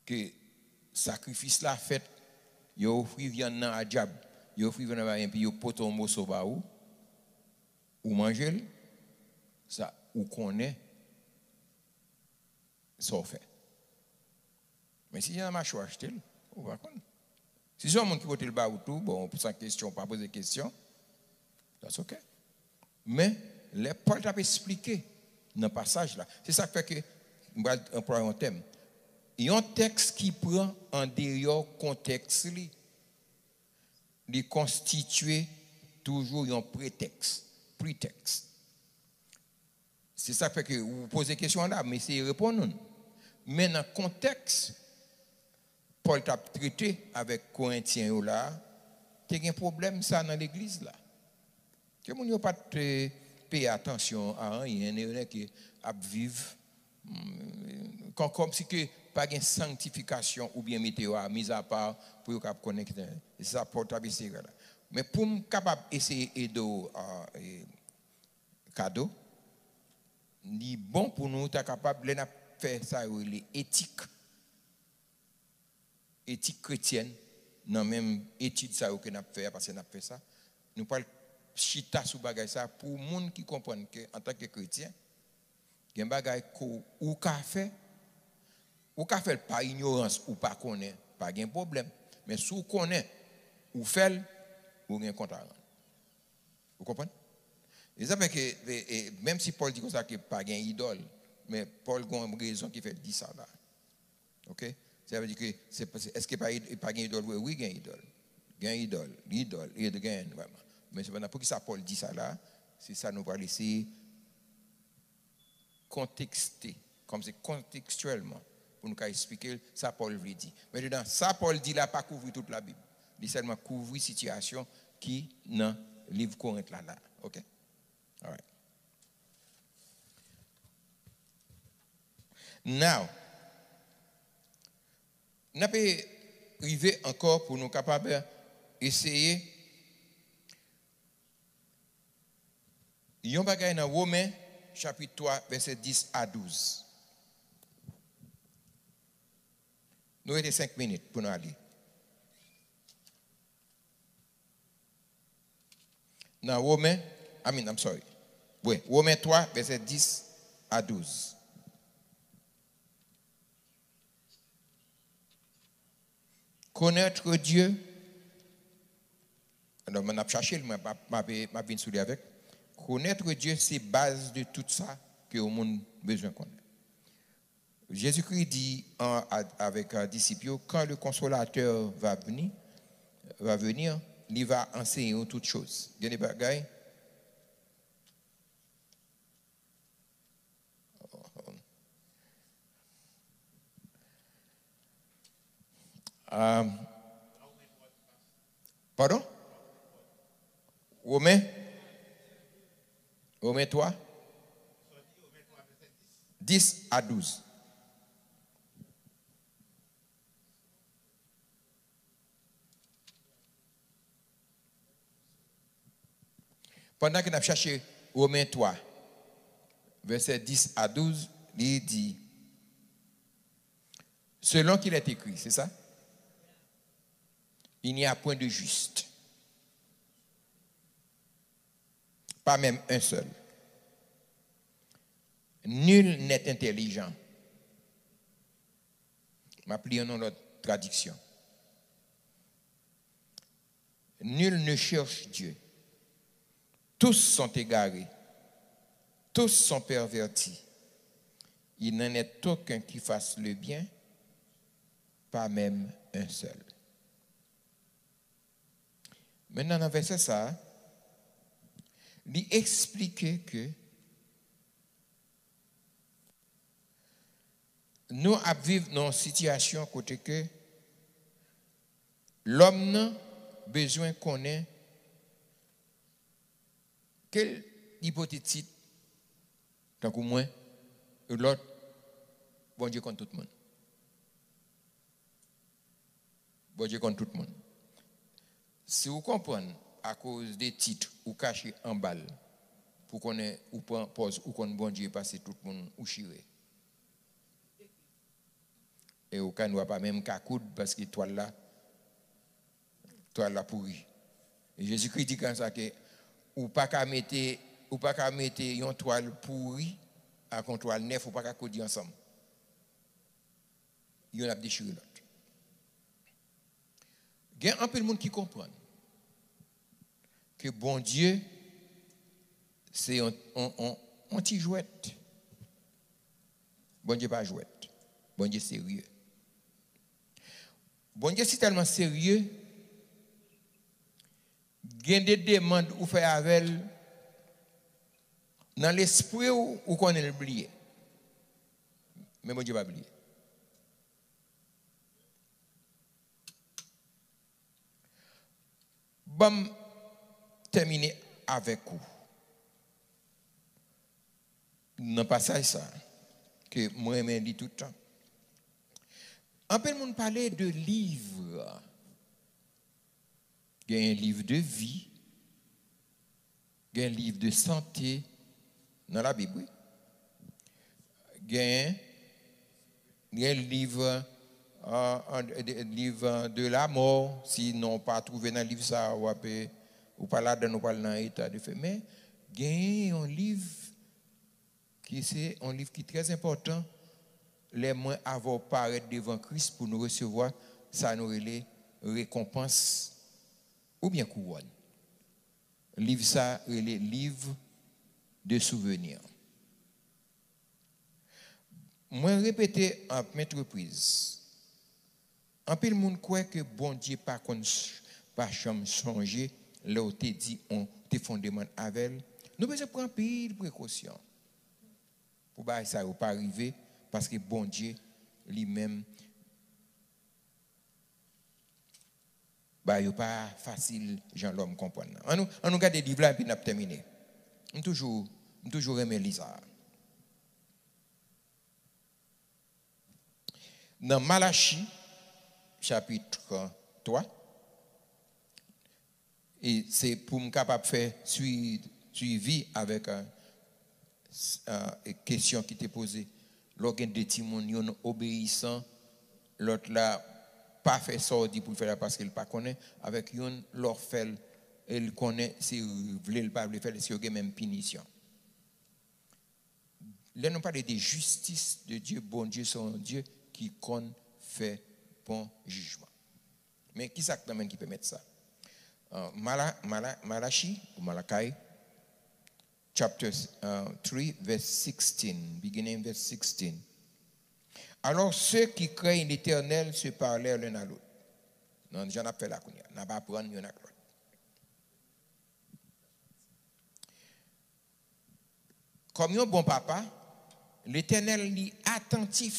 ke sakrifis la fèt, yo ofri vyann nan a dyab, yo ofri vyann nan, epi yo pote yon moso ba ou, ou manje l, sa, ou konnen sa w fè. Men si se nan mache w achte l, ou pa konn. Si se yon moun ki pote l ba ou tou, bon, san kesyon, ou pa poze kesyon, that's ok. Men, lè Pòl t ap esplike nan pasaj la, se sa k fè ke m pral anplwaye yon tèm. Yon tèks ki pran andeyò kontèks li, Li konstitye toujou yon pretèks, pretèks. Se sa k fè ke ou poze kesyon an la, m eseye reponn ou. Men nan kontèks Pòl t ap trete avèk Korentyen yo la, te gen pwoblèm sa nan legliz la. Ke moun yo pa t, eh, peye atansyon a anyen, yo nèk ap viv, mm, kòm, kòmsi ke pa gen sanktifikasyon oubyen mete yo a mizapa pou yo kab konnen ki se sa Pòl t ap eseye la. Men pou m kapab eseye ede w, ah, eh, Kado, li bon pou nou ta kapab, lè n ap fè sa yo rele etik, etik kretyèn, nan menm etid sa yo ke n ap fè a, paske n ap fè sa, nou pral chita sou bagay sa pou moun ki konprann ke antanke kretyen, gen bagay ke ou ka fè, ou ka fè l pa inyorans, ou pa konnen, pa gen pwoblèm. Men si w konnen, ou fè l, ou gen kont a rann. Ou konprann? E sa fè ke, e, e, menm si Pòl di konsa ke pa gen idòl, men Pòl gen yon rezon ki fè l di sa la. Oke? Sa vle di ke, se, se, èske pa, pa gen idòl vre? Wi, gen idòl. Gen idòl, idòl, idòl, gen, vrèman. Men sepandan, poukisa Pòl di sa la? Se sa nou pral eseye kontekste, kòmsi kontekstyèlman, pou nou ka esplike l sa Pòl vle di. Mentnan, sa Pòl di la pa kouvri tout Labib. Li sèlman kouvri sitiyasyon ki nan liv Korent la, la. Oke? Alright. Now, n ap rive ankò pou nou kapab eseye yon bagay nan Women, chapit twa, vèsè dis a douz. Nou rete senk minit pou nou ale. Nan Women, I mean, I'm sorry. Wi, Women twa, vèsè dis a douz. Connaître Dieu, alò, mwen ap chache l, mwen, m ap, m ap, m ap vin sou li avèk. Connaître Dieu, se baz de tout sa ke yon moun bezwen konnen. Jezikri di an, a, avèk, a, disip yo, quand le Consolateur va venir, va venir, li va enseigner toutes choses. Gen de bagay. Euh, pardon? Women? Women twa? Dis a douz. Pandan ke n ap chache Women twa, vèsè dis a douz, li di, selon qu'il est écrit, c'est ça? Il n'y a point de juste. Pas même un seul. Nul n'est intelligent. M ap li an yon lòt tradiksyon. Nul ne cherche Dieu. Tous sont égarés. Tous sont pervertis. Il n'en est aucun qui fasse le bien, pas même un seul. Mentnan, nan vèsè sa a, li eksplike ke nou ap viv nan yon sitiyasyon kote ke lòm nan bezwen konnen ke l pote tit, tankou mwen, e lòt, Bondye konn tout moun. Bondye konn tout moun. Si w konprann akoz de tit ou kache anba l, pou konnen ou pran pòz ou konn Bondye pase tout moun, ou chire. E ou ka, nou pa menm ka koud paske twal la, twal la pouri. E Jezikri di konsa ke ou pa ka mete, ou pa ka mete yon twal pouri ak yon twal nèf, ou pa ka koud yo ansanm. Youn ap dechire lòt. Gen anpil moun ki konprann ke Bondye se yon, yon, yon, yon ti jwèt. Bondye pa jwèt. Bondye serye. Bondye si tèlman serye, Gen de demann ou fè avè l, nan lespri w, ou konnen l bliye. Men Bondye pa bliye. Ban m tèmine avèk ou nan pasaj sa ke mwen renmen li tout tan. Anpil moun pale de liv. Genyen liv de vi, genyen liv de sante nan Labib, wi. Genyen, genyen liv, ah, an, de, liv de lamò, si non w pa twouve nan liv sa, w ap, ou pa ladan, ou pral nan eta de fè. Men, genyen yon liv ki se yon liv ki trè enpòtan lè mwen avè w parèt devan Kris pou nou resevwa sa nou rele rekonpans oubyen kouwòn. Liv sa rele liv de souvni. Mwen repete a maintes reprises, anpil moun kwè ke Bondye pa konn ch-, pa janm sonje lè w te di on, te fè on demann avè l. Nou bezwen pran anpil prekosyon pou bagay sa yo pa rive, paske Bondye li menm, bagay yo pa fasil jan lòm konprann nan. Ann nou, ann nou gade liv la epi n ap tèmine. M toujou, m toujou renmen li sa. Nan Malachi, chapit twa, e se pou m kapab fè sui-, suivi avèk, euh, s-, euh, kesyon ki te poze. Lè w gen de timoun, youn obeyisan, lòt la pa fè sa w di pou l fè la paske l pa konnen, avèk youn, lè w fè l, e l konnen, si l vle, l pa vle fè l, si yo gen menm pinisyon. Lè nou pale de jistis de Dye, Bondye se yon Dye ki konn fè bon jijman. Men ki sa k nan men ki pèmèt sa? Euh, Mala-, Mala-, Malachi, ou Malachi, chapter, euh, three, verse sixteen, beginning verse sixteen. Alors ceux qui craignent l'Éternel se parlèrent l'un à l'autre. Non, jan n ap fè la kounye a, n ap aprann youn ak lòt. Kòm yon bon papa, Letènèl li atantif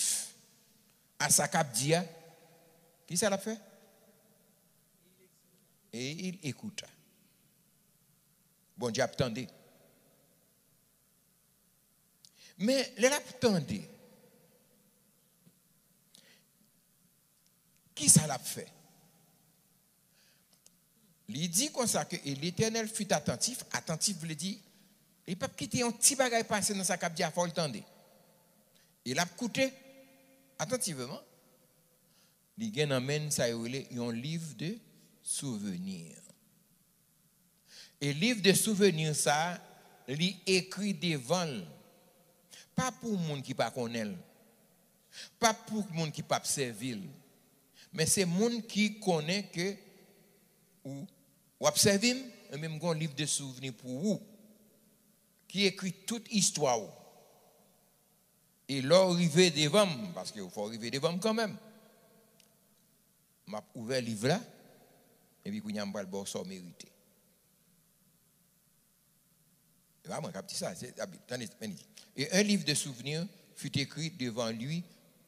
a sa k ap di a. Ki sa l ap fè? Et il écouta. Bondye ap tande. Men lè l ap tande, ki sa l ap fè? Li di konsa ke, et l'Éternel fut attentif. Atantif vle di, li p ap kite yon ti bagay pase nan sa k ap di a, fò l tande. E l ap koute atantivman. Li gen nan men l sa yo rele yon liv de souvni. E liv de souvni sa a, li ekri devan l. Pa pou moun ki pa konnen l. Pa pou moun ki p ap sèvi l. Men se moun ki konnen ke ou, w ap sèvi m, e menm gen yon liv de souvni pou ou, ki ekri tout istwa w. E lè w rive devan m, paske fò w rive devan m kanmenm, m ap ouvè liv la, epi kounye a m pral ba w sa w merite. E pa mwen k ap di sa, se Labib. Tande, men li di, et un livre de souvenirs fut écrit devant lui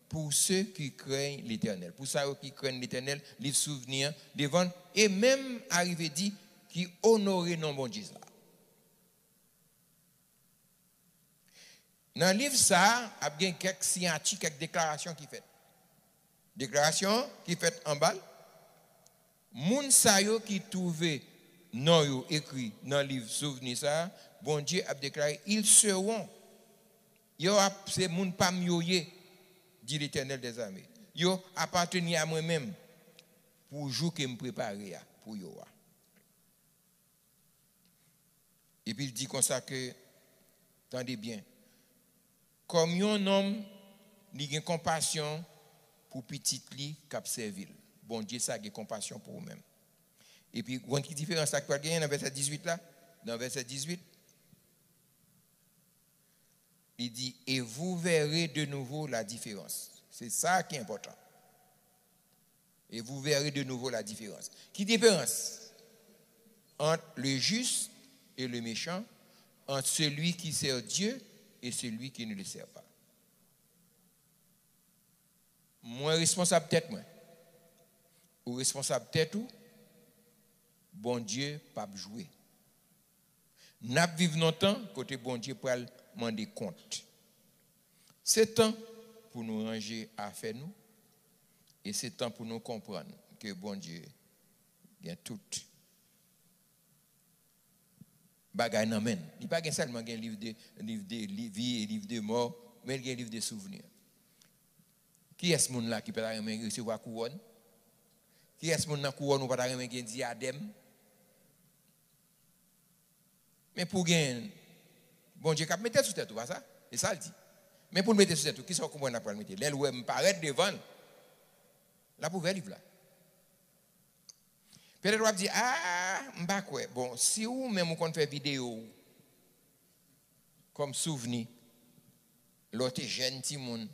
pour ceux qui craignent l'Éternel. Pou sa yo ki krenn Letènèl, liv souvni an devan l, e menm arive di, ki onore non Bondye sa. Nan liv sa a, ap gen kèk siyati, kèk deklarasyon ki fèt. Deklarasyon ki fèt anba l, moun sa yo ki twouve non yo ekri nan liv souvni sa a, Bondye ap deklare, ils seront. Yo ap, se moun pa m yo ye, di Letènèl dèzame. Yo apateni a mwen menm pou jou ke m prepare a pou yo a. Epi l di konsa ke, tande byen, kòm yon nonm, li gen konpasyon pou pitit li k ap sèvi l. Bondye sa gen konpasyon pou ou menm. Epi, w konn ki diferans la ki pral genyen nan vèsè dizuit la? Nan vèsè dizuit, li di, et vous verrez de nouveau la différence. Se sa ki enpòtan. Et vous verrez de nouveau la différence. Ki diferans? Entre le juste et le méchant, entre celui qui sert Dieu et celui qui ne le sert pas. Mwen responsab tèt mwen. Ou responsab tèt ou. Bondye p ap jwe. N ap viv nan tan kote Bondye pral mande kont. Se tan pou nou ranje afè nou e se tan pou nou konprann ke Bondye gen tout bagay nan men l. Li pa gen sèlman gen liv de, liv de li- vi e liv de mò, men l gen liv de souvni. Kiyès moun la ki pa ta renmen resevwa kouwòn? Kiyès moun nan kouwòn ou pa ta renmen gen diyadèm? Men pou gen Bondye k ap mete l sou tèt ou, pa sa? E sa l di. Men pou l mete sou tèt ou, kisa w konprann l ap pral mete? Lè l wè m parèt devan l, l ap ouvè liv la. Petèt w ap di, a, m pa kwè. Bon, si ou menm ou konn fè videyo w kòm souvni, lè w te jèn timoun,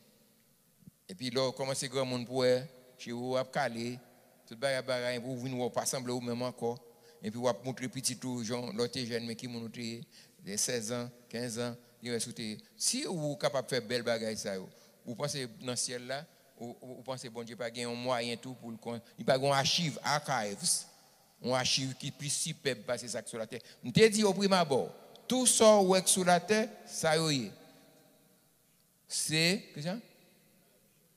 epi lè w kòmanse granmoun pou wè cheve w ap kale, tout bagay ap bagay, epi w vin wè w pa sanble ou menm ankò, epi w ap moutre pitit ou jan lè w te jèn, men ki moun ou te ye, de sèz an, kenz an, ki rès ou te ye. Si ou kapab fè bèl bagay sa yo, ou panse nan syèl la, ou, ou, ou panse Bondye pa gen yon mwayen tou pou l kon, li pa gen yon achiv, archives, yon achiv ki pi sipèb pase sa k sou latè? M te di opremabò, tou sa w wè k sou latè, sa yo ye. Se, kisa?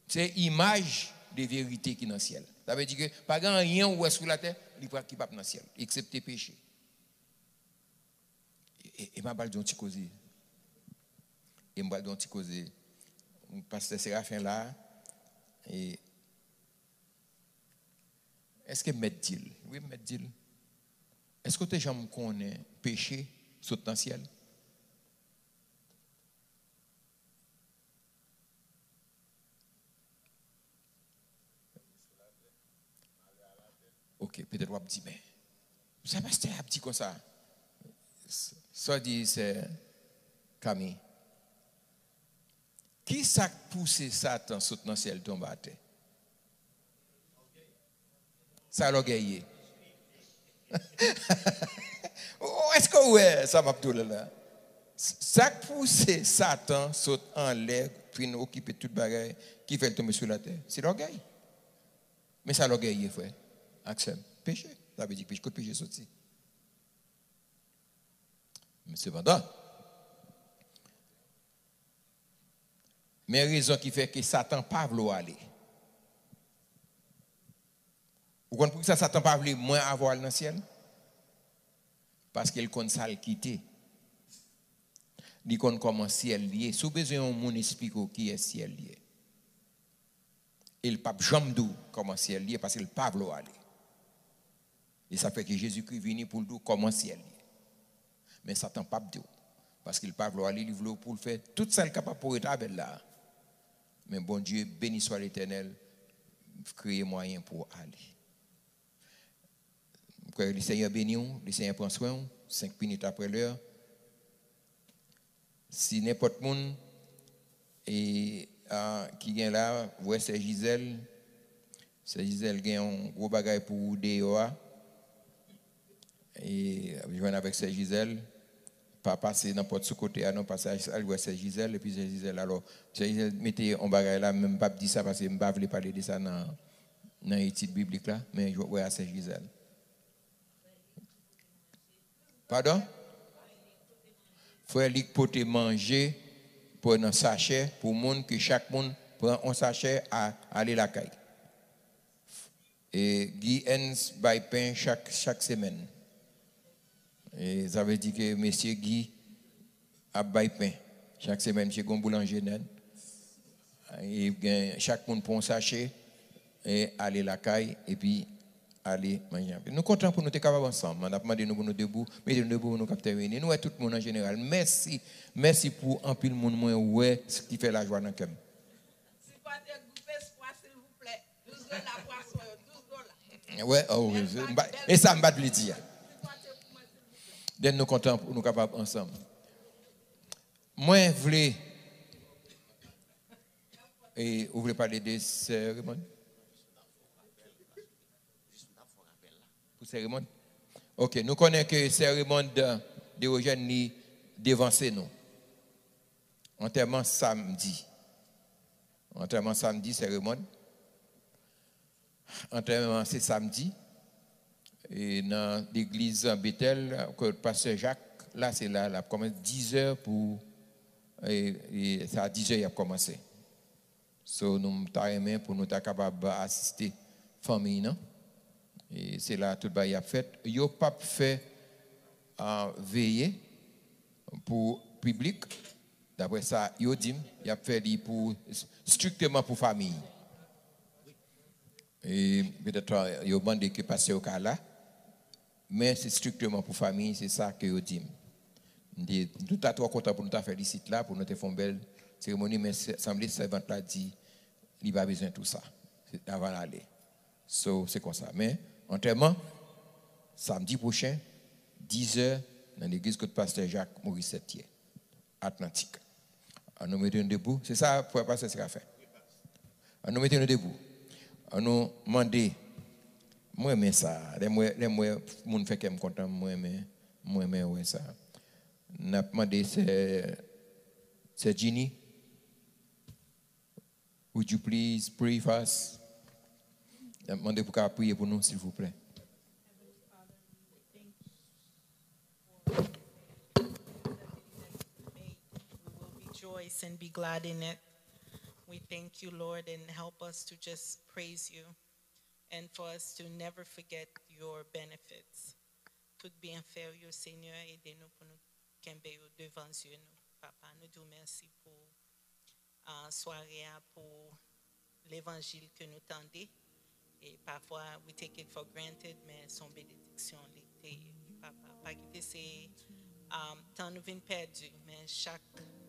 Se imaj de verite ki nan syèl. Sa vle di ke pa gen anyen w wè sou latè, li pa, ki p ap nan syèl, eksepte peche. E, e, e m ap ba l di yon ti koze. E m pral di yon ti koze. Pastè Serafen la, e, èske m mèt di l? Wi, m mèt di l. Èske w te janm konnen peche sot nan syèl? Ok, petèt w ap di, men sa pastè a ap di konsa. S- Sa w di, sè Kami? Ki sa k pouse Satan sot nan syèl tonbe atè? Sa lògèy ye. Èske w wè sa m ap di w la la? Sa k pouse Satan sot anlè, fin okipe tout bagay ki fè l tonbe sou latè? Se lògèy. Men sa lògèy ye, frè ak sè m. Peche. Sa vle di peche. Kot peche soti? Men sepandan, men rezon ki fè ke Satan pa vle w ale. Ou konn poukisa Satan pa vle mwen avè w al nan syèl? Paske l konn sa l kite. Li konn kòman syèl ye. Si w bezwen yon moun esplike w kiyès syèl ye, e l p ap janm di w kòman syèl ye, paske l pa vle w ale. E sa fè ke Jezikri vini pou l di w kòman syèl ye. Men Satan p ap di w, paske l pa vle w ale, li vle w pou l fè tout sa l kapab pou w ret avè l la. Men Bondye, beni swa Letènèl, kreye mwayen pou w ale. M kwè Lesenyè beni w, Lesenyè pran swen w, senk minit apre lè. Si nenpòt moun e, a, ki gen la, wè sè Jizèl, sè Jizèl gen yon gwo bagay pou ou deyò a. E, ap jwenn avèk sè Jizèl. Pa pase nan pòt sou kote a non, pase al wè sè Jizèl, epi sè Jizèl, alò, sè Jizèl mete yon bagay la, men m p ap di sa paske m pa vle pale de sa nan, nan etid biblik la, men wè a sè Jizèl. Padon? Frè Lik pote manje, pran nan sachè pou moun, ke chak moun pran yon sachè a, ale lakay. E Guy Hens bay pen chak, chak semèn. E sa vle di ke mesye Guy ap bay pen. Chak semèn, misye gen yon boulanje nèt. E gen, chak moun pran yon sachè, e ale lakay, epi ale manje. Nou kontan pou nou te kapab ansanm. N ap mande nou pou nou debou, mete nou debou pou nou kapab tèmine. Nou wè tout moun an jeneral. Mèsi, mèsi pou anpil moun mwen wè ki fè lajwa nan kè m. Sipòte gwoup Espwa, silvouplè. Douz dola pwason yo, douz dola. Wè, oh, wi, m pa- e sa m pa t vle di a. Den nou kontan pou nou kapab ansanm. Mwen vle, e, ou vle pale de sè Raymond? Pou sè Raymond? Ok, nou konnen ke Sè Raymond Derogène li devanse nou. Antèman samdi. Antèman samdi, Sè Raymond. Antèman se samdi. E nan legliz Betèl, kot pastè Jak la, se la, l ap kòmanse dizè pou, e, e sa dizè y ap kòmanse. So, nou ta renmen pou nou ta kapab asiste fanmi nan. E se la tout bagay ap fèt. Yo p ap fè, ah, veye pou piblik. Daprè sa yo di m, y ap fè li pou, strikteman pou fanmi. E petèt, ah, yo mande ke pastè yo ka la, men se strikteman pou fanmi, se sa ke yo di m. M te, nou ta twò kontan pou nou ta fè l isit la, pou nou te fè yon bèl seremoni, men se, sanble sèvant la di li pa bezwen tou sa. Se, avan l ale. So, se konsa. Men, antèman, samdi pwochen, dizè, nan legliz kot pastè Jak Morisset ye, Atlantik. An nou mete nou debou. Se sa, frè pastè, se ka fè. An nou mete nou debou. An nou mande. Mwen renmen sa. Lè m wè, lè m wè moun fè kè m kontan, mwen renmen, mwen renmen wè sa. N ap mande sè, sè Jeannie, would you please pray for us? N ap mande pou ka priye pou nou, silvouplè. We will rejoice and be glad in it. We thank you, Lord, and help us to just praise you and for us to never forget your benefits. Tout byenfè w yo, Senyè, ede nou pou nou kenbe yo devan zye nou. Papa, nou di w mèsi pou, ah, sware a, pou levanjil ke nou tande. E pafwa, we take it for granted, men se yon benediksyon li te ye. Papa, pa kite se, um, tan nou vin pèdi, men chak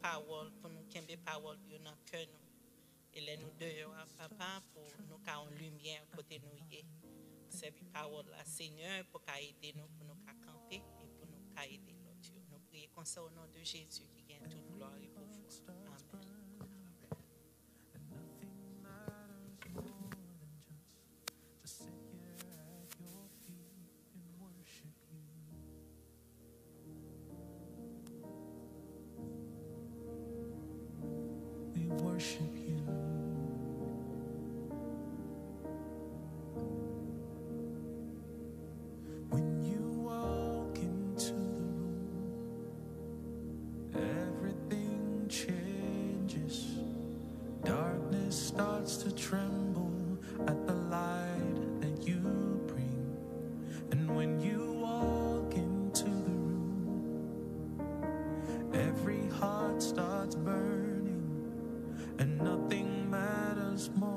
pawòl, pou nou kenbe pawòl yo nan kè nou. E lè nou deyò a, papa, pou nou ka yon limyè kote nou ye. Sèvi pawòl la, Senyè, pou ka ede nou, pou nou ka kanpe, e pou nou ka ede lòt yo. Nou priye konsa o non de Jezi ki gen tout glwa e pouvwa. Amèn. And nothing matters more than just to sit here at your feet and worship you. We worship you. When you walk into the room, everything changes. Darkness starts to tremble at the light that you bring. And when you walk into the room, every heart starts burning, and nothing matters more.